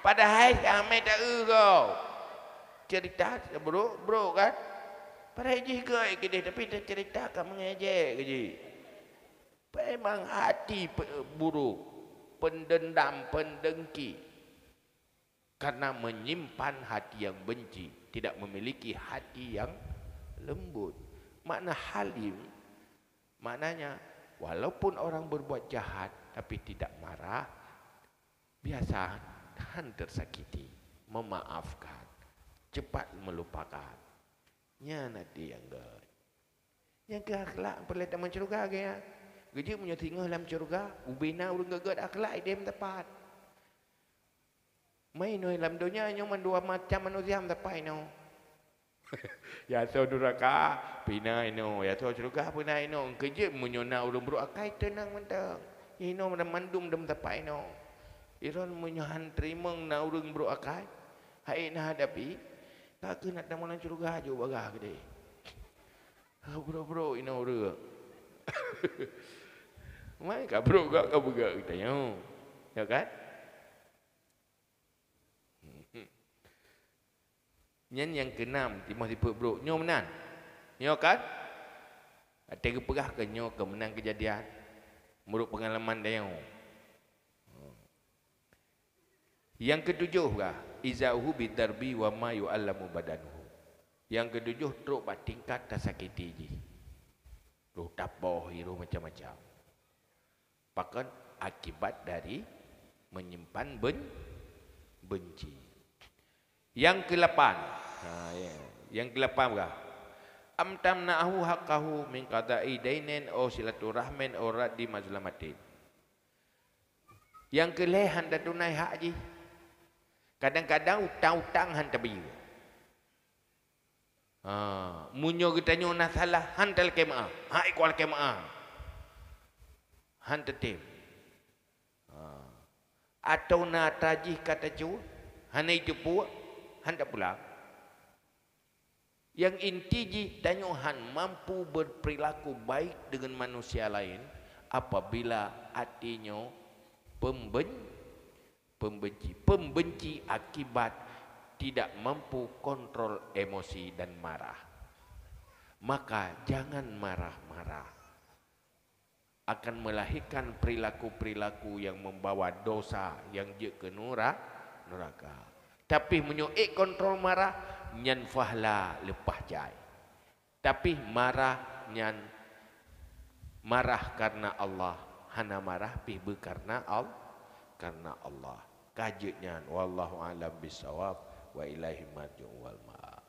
Padahai ramé ta-eu gob. Cerita brôk-brôk kan. Padahai jih göt keudeh, tapi tacerita ka meungejek keu jih. Memang hati pe-, buruk, pendendam, pendengki. Karena menyimpan hati yang benci, tidak memiliki hati yang lembut. Makna halim, maknanya, walaupun orang berbuat jahat, tapi tidak marah, biasa, tahan tersakiti, memaafkan, cepat melupakan. Nyan hati nyang göt. Nyang keu akhlak peureulée tamong syeuruga geuh nyan. Geujeuet meunyoe singoh lam syeuruga, ubena ureuëng göt-göt akhlak ideh meusapat. Meunyoe lam donya nyoe mandua macam manusia meusapat inoe. Ya soe nuraka, pih na inoe. Ya soe syeuruga, pih na inoe. Geujeuet meunyoe na ureuëng brôk akai, teunang mantong. Inoe mandum dum meusapat inoe. Iron meunyoe han teurimong na ureuëng brôk akai, hai na hadapi, ka keuh na tamong lam syeuruga jok bagah keudeh. Brôk-brôk inoe ureuëng. Mai ka brôk gak ka beugak geutanyoe. Ya kan? Nyan nyang keunam, timoh sifeuet brôk. Nyoe meunan. Nyoe kan? Watée geupeugah keu nyoe keu meunan keujadian. Meurok peungalaman tanyoe. Nyang keutujôh gah, izauhu bidarbi wa ma yu'allamu badanuhu. Nyang keutujôh trok bak tingkat tasakiti jih. Roh tapoh, roh macam-macam. Pakon akibat dari menyimpan ben-, benci. Nyang keulapan. Ha, ya. Nyang keulapan gah. Am tamna'ahu haqqahu min qada'i dainin aw silaturahmin aw raddi mazlamatin. Nyang keu lhée han tatunai hak jih. Kadang-kadang utang-utang han tabiyeu. Ha, meunyoe geutanyoe na salah, han talakée meu'ah, han ikuah lakée meu'ah. Han tatem. Ha. Atawa na atra jih ka tacue, hana jiteupeue, han tapulang. Nyang inti jih, tanyoe han mampu berperilaku baik dengan manusia lain apabila até nyoe pemben-, pembenci. Pembenci akibat tidak mampu kontrol emosi dan marah. Maka jangan marah-marah. Akan melahirkan perilaku-perilaku yang membawa dosa yang jeuet keu nura-, nuraka. Tapi meunyoe ék kontrol marah, nyan fahla leupah jai. Tapi marah nyan marah karena Allah, hana marah pih beukarena Al-, karena Allah. Ka jeuet nyan, wallahu a'lam bissawab, wa ilaihi marji'u wal ma'ab.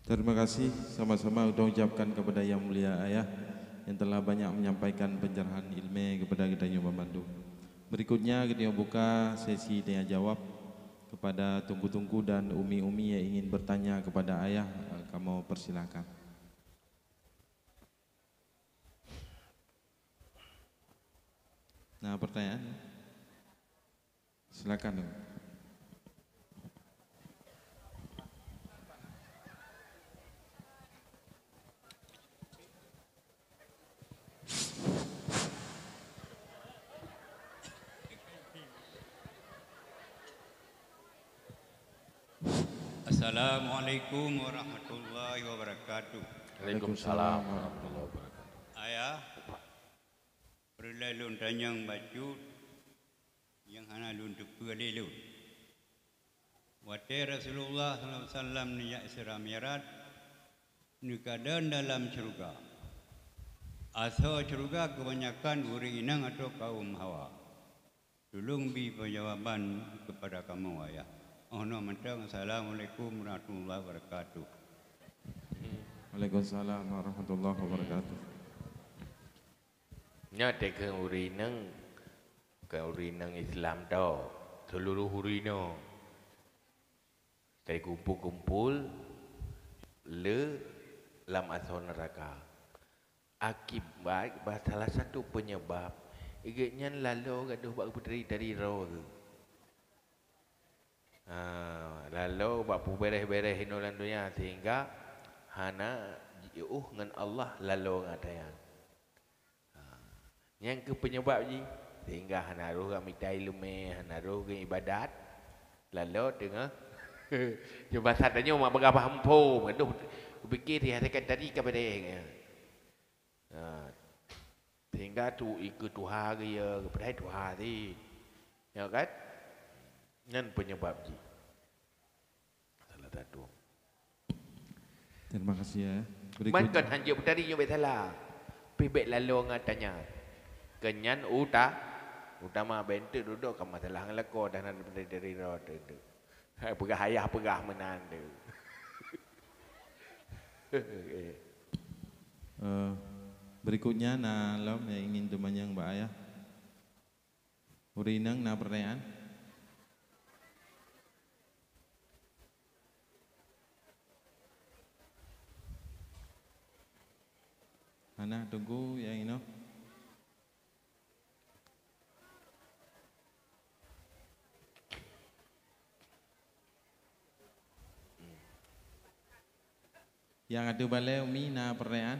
Terima kasih sama-sama kita ucapkan kepada Yang Mulia Ayah yang telah banyak menyampaikan pencerahan ilmu kepada kita nyoe banmandum. Berikutnya kita buka sesi tanya jawab kepada tungku-tungku dan umi-umi yang ingin bertanya kepada Ayah, eh, kamoe persilakan. Nah, pertanyaan. Silakan. Assalamualaikum warahmatullahi wabarakatuh. Waalaikumsalam warahmatullahi wabarakatuh. Ayah, peureulée lôn tanyong bacut nyang hana lôn teupeue lé lôn. Watée Rasulullah sallallahu alaihi wasallam neujak Isra Mi'raj, neukalon dalam syeuruga. Asoe syeuruga keubanyakan ureuëng inong atau kaum hawa. Tulông bi peujawaban keupada kamoe, Ayah. Oh noe mantong, Assalamualaikum warahmatullahi wabarakatuh. Waalaikumsalam warahmatullahi wabarakatuh. Nyoe teukeun ureuëng inong, bukan ureuëng inong Islam tho, seuluruh ureuëng inong. Teukumpul-kumpul le lam asoe neuraka. Akibat, bah, salah satu penyebab, gobnyan lalo gadôh bak peutari-tari droe. Ha, lalo bak peuberéh-beréh inoe lam donya sehingga hana jiôh ngon Allah lalo ngon ata nyan. Ha, nyan keuh penyebab jih sehingga hana roh gak mita ileumé, hana roh geuibadat, lalo teungoh. Cuma basa tanyoe mak peugah paham phom, gadôh kupike di hakikat tadi ka beréh. Ha. Sehingga tu ikeu tuha geuya, geupeudai tuha si. Ya kan? Nyan penyebab jih. Salah satu. Terima kasih ya. Man Berikutnya. Kon hanjeuet peutari nyoe bèk salah. Pih bèk lalo ngon tanya. Keu nyan uta-, utama bèk enteuk dudoe ka masalah ngon lakoe dah na dari, dari roh tu. Hai, peugah ayah peugah meunan tu. Eh, berikutnya na lom yang ingin teumanyong bak ayah. Ureueng inong na peurtanyaan? Hana, tunggu nyang inoe. Nyang ateueh balèe, Umi, na peurtanyaan?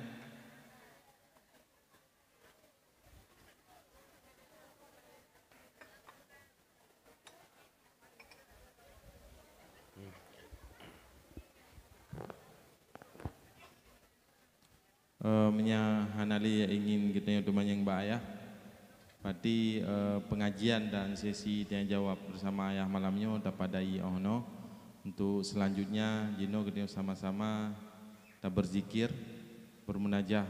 Eh, meunyo hana lé nyang ingin geutanyoe teumanyong bak ayah, berarti, eh, pengajian dan sesi tanya jawab bersama ayah malam nyoe tapadai 'oh noe. Untuk selanjutnya, jinoe geutanyoe sama-sama tabeuzikir, bermunajah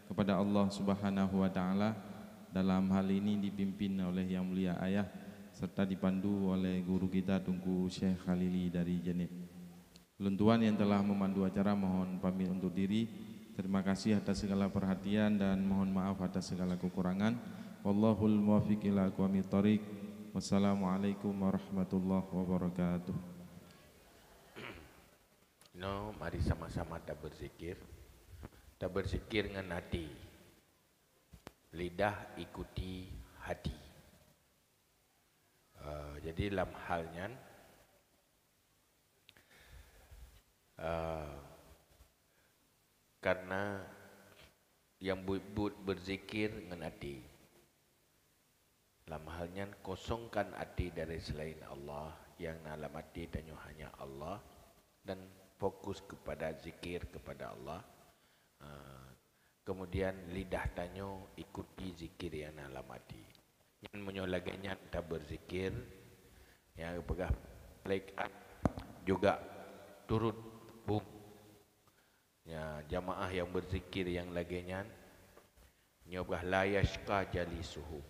kepada Allah Subhanahu wa Ta'ala, dalam hal ini dipimpin oleh Yang Mulia Ayah serta dipandu oleh guru kita Teungku Syekh Khalili dari Jenik. Ulôn tuan yang telah memandu acara mohon pamit undur diri. Terima kasih atas segala perhatian dan mohon maaf atas segala kekurangan. Wallahul muwaffiq ila aqwamit thariq. Wassalamualaikum warahmatullahi wabarakatuh. Inoe, mari sama-sama tabeuzikir. Tabeuzikir ngon até. Lidah ikuti hati. Eh, jadi lam hal nyan, eh, karena nyang buet-buet beuzikir ngon até. Lam hal nyan, kosongkan até dari selain Allah, nyang na lam até tanyoe hanya Allah, dan fokus kepada zikir kepada Allah. Ah, kemudian lidah tanyoe ikuti zikir nyang na lam até. Nyan meunyoe lagèe nyan tabeuzikir, nyang geupeugah malaikat juga turut bung. Ya, jamaah nyang beuzikir nyang lagèe nyan, nyoe bah la yasyqa jalisuhum.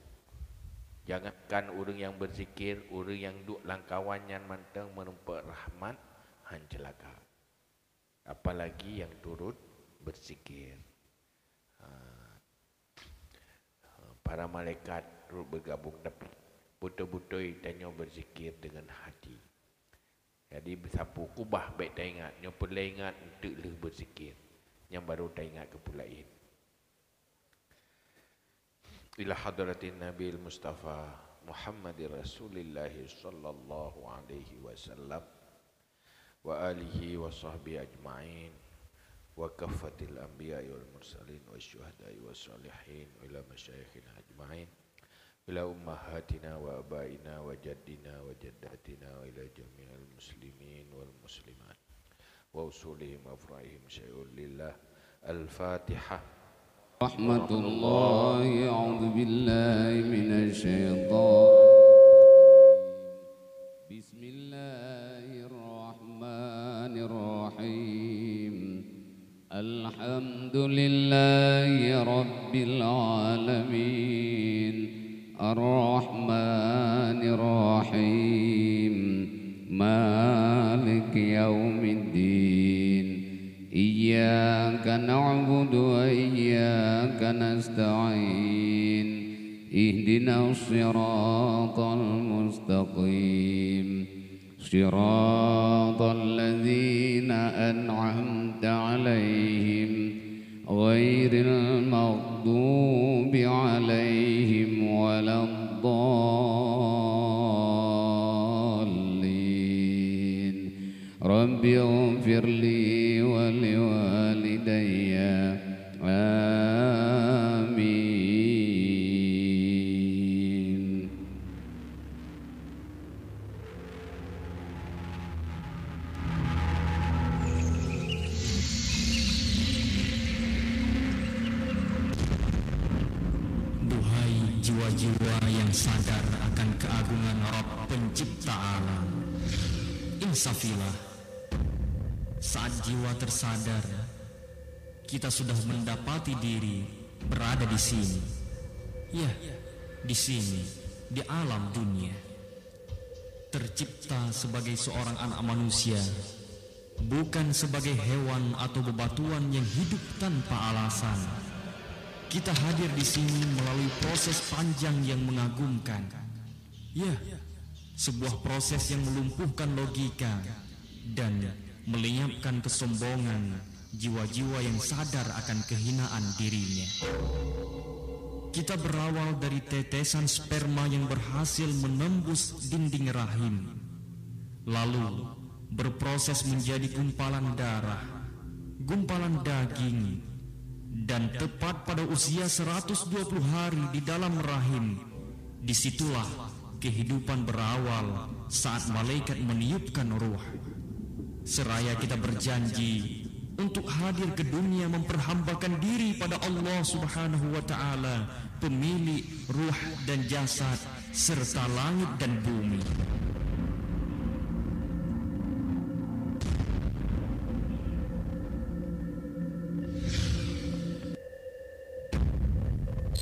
Jangankan ureueng nyang beuzikir, ureueng nyang duek lam kawan nyan mantong meurumpok rahmat, han ceulaka. apalagi nyang turut berzikir. Ha. Para malaikat turut bergabung, tapi beutôi-beutôi tanyoe berzikir dengan hati. Jadi, sapeue khutbah bék taingat, nyoe peureulée ingat eunteuk lheueh beuzikir, nyan barô taingat keu peue laén. Ila hadratin Nabil Mustafa Muhammadir Rasulillah sallallahu alaihi wasallam wa alihi wa sahbihi ajma'in wa kaffatil anbiya'i wal mursalin wa syuhada'i wa salihin wa ila masyayikhina ajma'in. Ila ummahatina wa abaina wa jaddina wa jaddatina wa ila jami'il muslimin wal muslimat wa usulihim afraihim syai'un lillah. Al-Fatihah. Rahmatullahi, a'udzu billahi minasy syaithan. Bismillahirrahmanirrahim. Alhamdulillahi rabbil alamin. Arrahmanirrahim. Maliki yaumiddin. Iyyaka na'budu wa iyyaka nasta'in. Ihdinas siratal mustaqim. Siratal ladzina an'amta 'alaihim, ghairil maghdubi 'alaihim waladdallin. Rabbighfirli wa liwalidayya. Amin. Duhai jiwa-jiwa yang sadar akan keagungan Rabb Pencipta alam, insafilah. Saat jiwa tersadar, kita sudah mendapati diri berada di sini. Ya, di sini, di alam dunia. Tercipta sebagai seorang anak manusia, bukan sebagai hewan atau bebatuan yang hidup tanpa alasan. Kita hadir di sini melalui proses panjang yang mengagumkan. Ya, sebuah proses yang melumpuhkan logika dan melenyapkan kesombongan jiwa-jiwa yang sadar akan kehinaan dirinya. Kita berawal dari tetesan sperma yang berhasil menembus dinding rahim, lalu berproses menjadi gumpalan darah, gumpalan daging, dan tepat pada usia seratus dua puluh hari di dalam rahim, disitulah kehidupan berawal saat malaikat meniupkan ruh. Seraya kita berjanji untuk hadir ke dunia memperhambakan diri pada Allah Subhanahu wa Ta'ala, pemilik ruh dan jasad, serta langit dan bumi.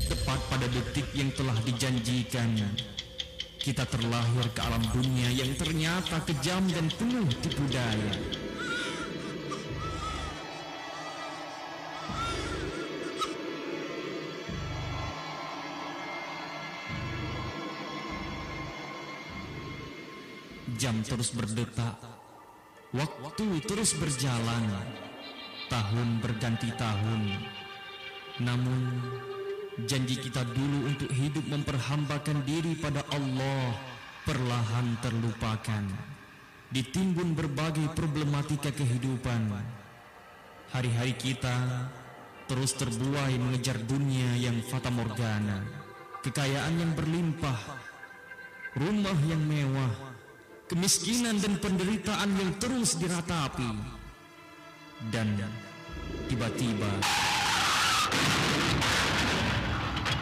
Tepat pada detik yang telah dijanjikan, kita terlahir ke alam dunia yang ternyata kejam dan penuh tipu daya. Jam terus berdetak, waktu terus berjalan, tahun berganti tahun. Namun, janji kita dulu untuk hidup memperhambakan diri pada Allah perlahan terlupakan, ditimbun berbagai problematika kehidupan. Hari-hari kita terus terbuai mengejar dunia yang fatamorgana, kekayaan yang berlimpah, rumah yang mewah, kemiskinan dan penderitaan yang terus diratapi. Dan tiba-tiba,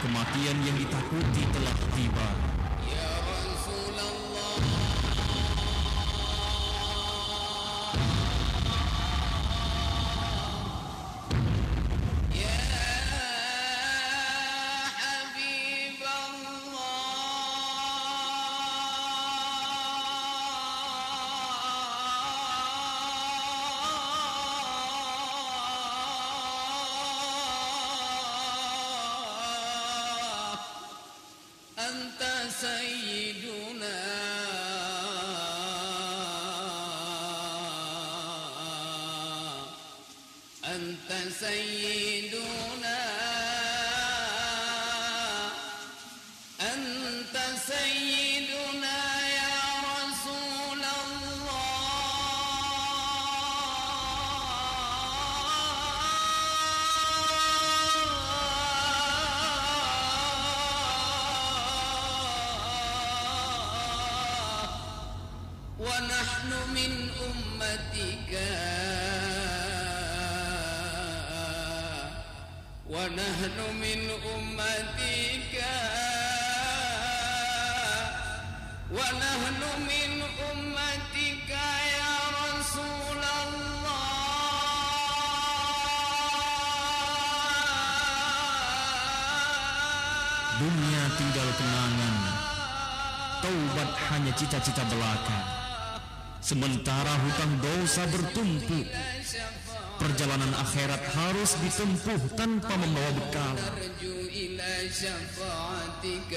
kematian yang ditakuti telah tiba. Ya Rasulullah. Ya Habiballah. أنت سيدنا، أنت سيدنا يا رسول الله. ونحن من أمتك، ونحن من أمتك، ونحن من أمتك يا رسول الله. Dunia tinggal kenangan, taubat hanya cita-cita belaka. Sementara hutang dosa bertumpuk, perjalanan akhirat harus ditempuh tanpa membawa bekal. نرجو إلى شفاعتك،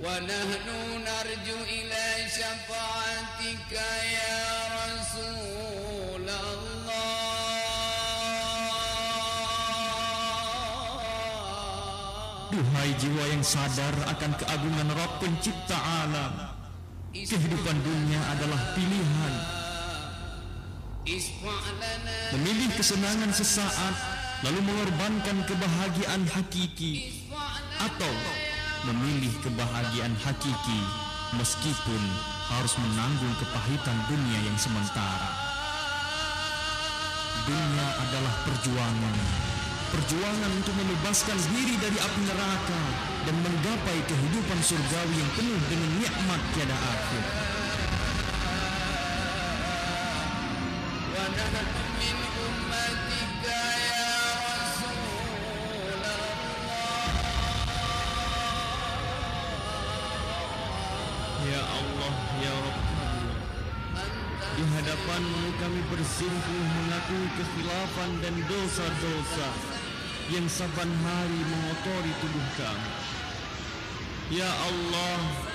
ونحن نرجو إلى شفاعتك يا رسول الله. Duhai jiwa yang sadar akan keagungan Rabb Pencipta alam, kehidupan dunia adalah pilihan. Memilih kesenangan sesaat, lalu mengorbankan kebahagiaan hakiki, atau memilih kebahagiaan hakiki meskipun harus menanggung kepahitan dunia yang sementara. Dunia adalah perjuangan. Perjuangan untuk membebaskan diri dari api neraka dan menggapai kehidupan surgawi yang penuh dengan nikmat tiada akhir. ونحن من أمتك يا رسول الله. Ya Allah, ya Rabb kami, di hadapan-Mu kami bersimpuh mengakui kekhilafan dan dosa-dosa yang saban hari mengotori tubuh kami. Ya Allah,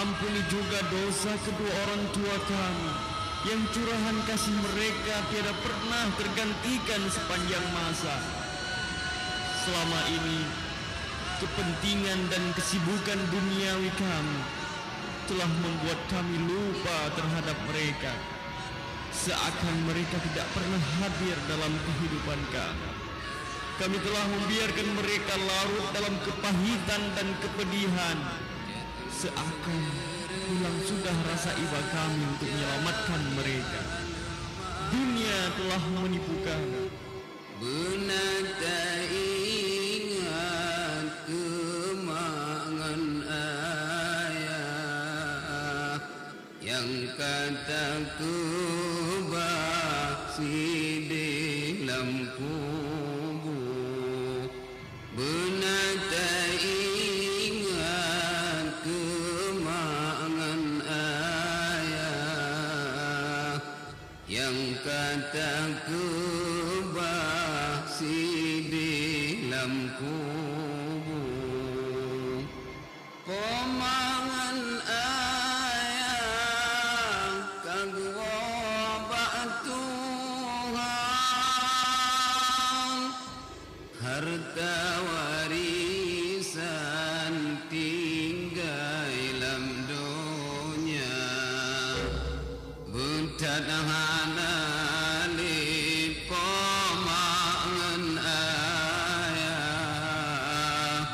ampuni juga dosa kedua orang tua kami yang curahan kasih mereka tiada pernah tergantikan sepanjang masa. Selama ini, kepentingan dan kesibukan duniawi kami telah membuat kami lupa terhadap mereka, seakan mereka tidak pernah hadir dalam kehidupan kami. Kami telah membiarkan mereka larut dalam kepahitan dan kepedihan, seakan hilang sudah rasa iba kami untuk menyelamatkan mereka. Dunia telah menipu kami. Beuna taingat keu mak ngon ayah nyang ka takeubah sideh lam kubu. Beuna taingat keu mak ngon ayah nyang ka takeubah sideh lam kubu. Po mak ngon ayah ka geuwoe bak Tuhan, harta warisan tinggai lam donya. Beuthat hana lé po mak ngon ayah,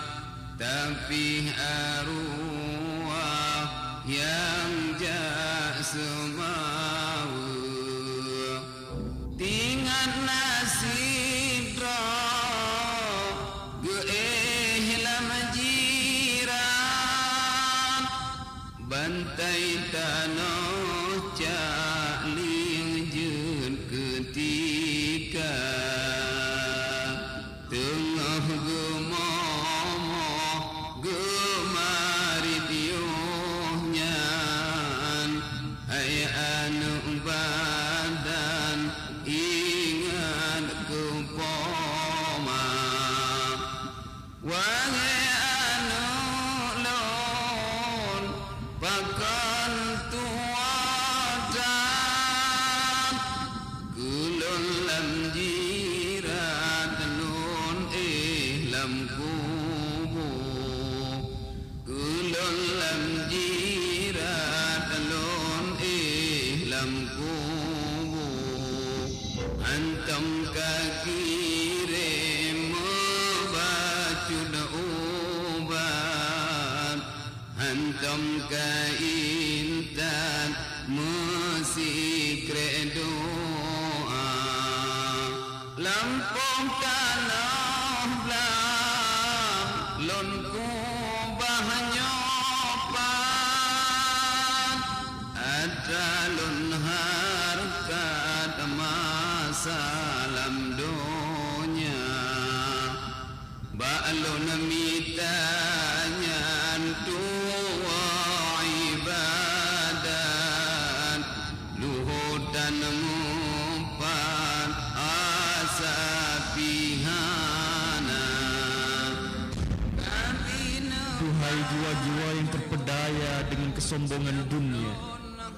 tapi arwah nyang jak seumawe. Tingat na sidroe geuéh lam jiran, bantai tanoh cak lieng jeuet keutika. Teungoh geumomoh geumarit yoh nyan, hai kubu, hantom ka kirém meubacut ubat, hantom ka intat meusikrek doa. Lampôh tanoh blang lôn kubah nyoe pat, atra lôn hareukat masa lam donya. Bak lôn mita nyan tuwoe ibadat, luhô tan meupat asa pih hana. Duhai jiwa-jiwa yang terpedaya dengan kesombongan dunia,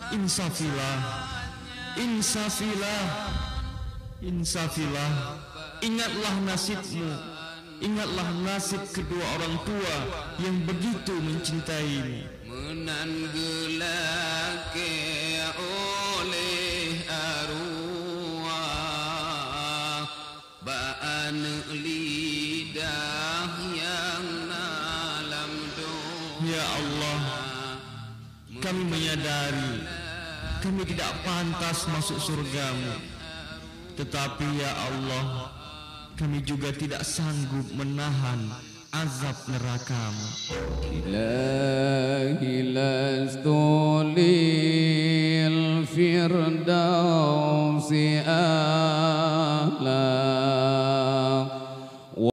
insafilah, insafilah, insafilah, ingatlah nasibmu. Ingatlah nasib kedua orang tua yang begitu mencintaimu. Meunan geulakée oleh arwah bak aneuëk lidah nyang na lam donya. Ya Allah, kami menyadari kami tidak pantas masuk surga-Mu. Tetapi, ya Allah, kami juga tidak sanggup menahan azab neraka-Mu. La ilaha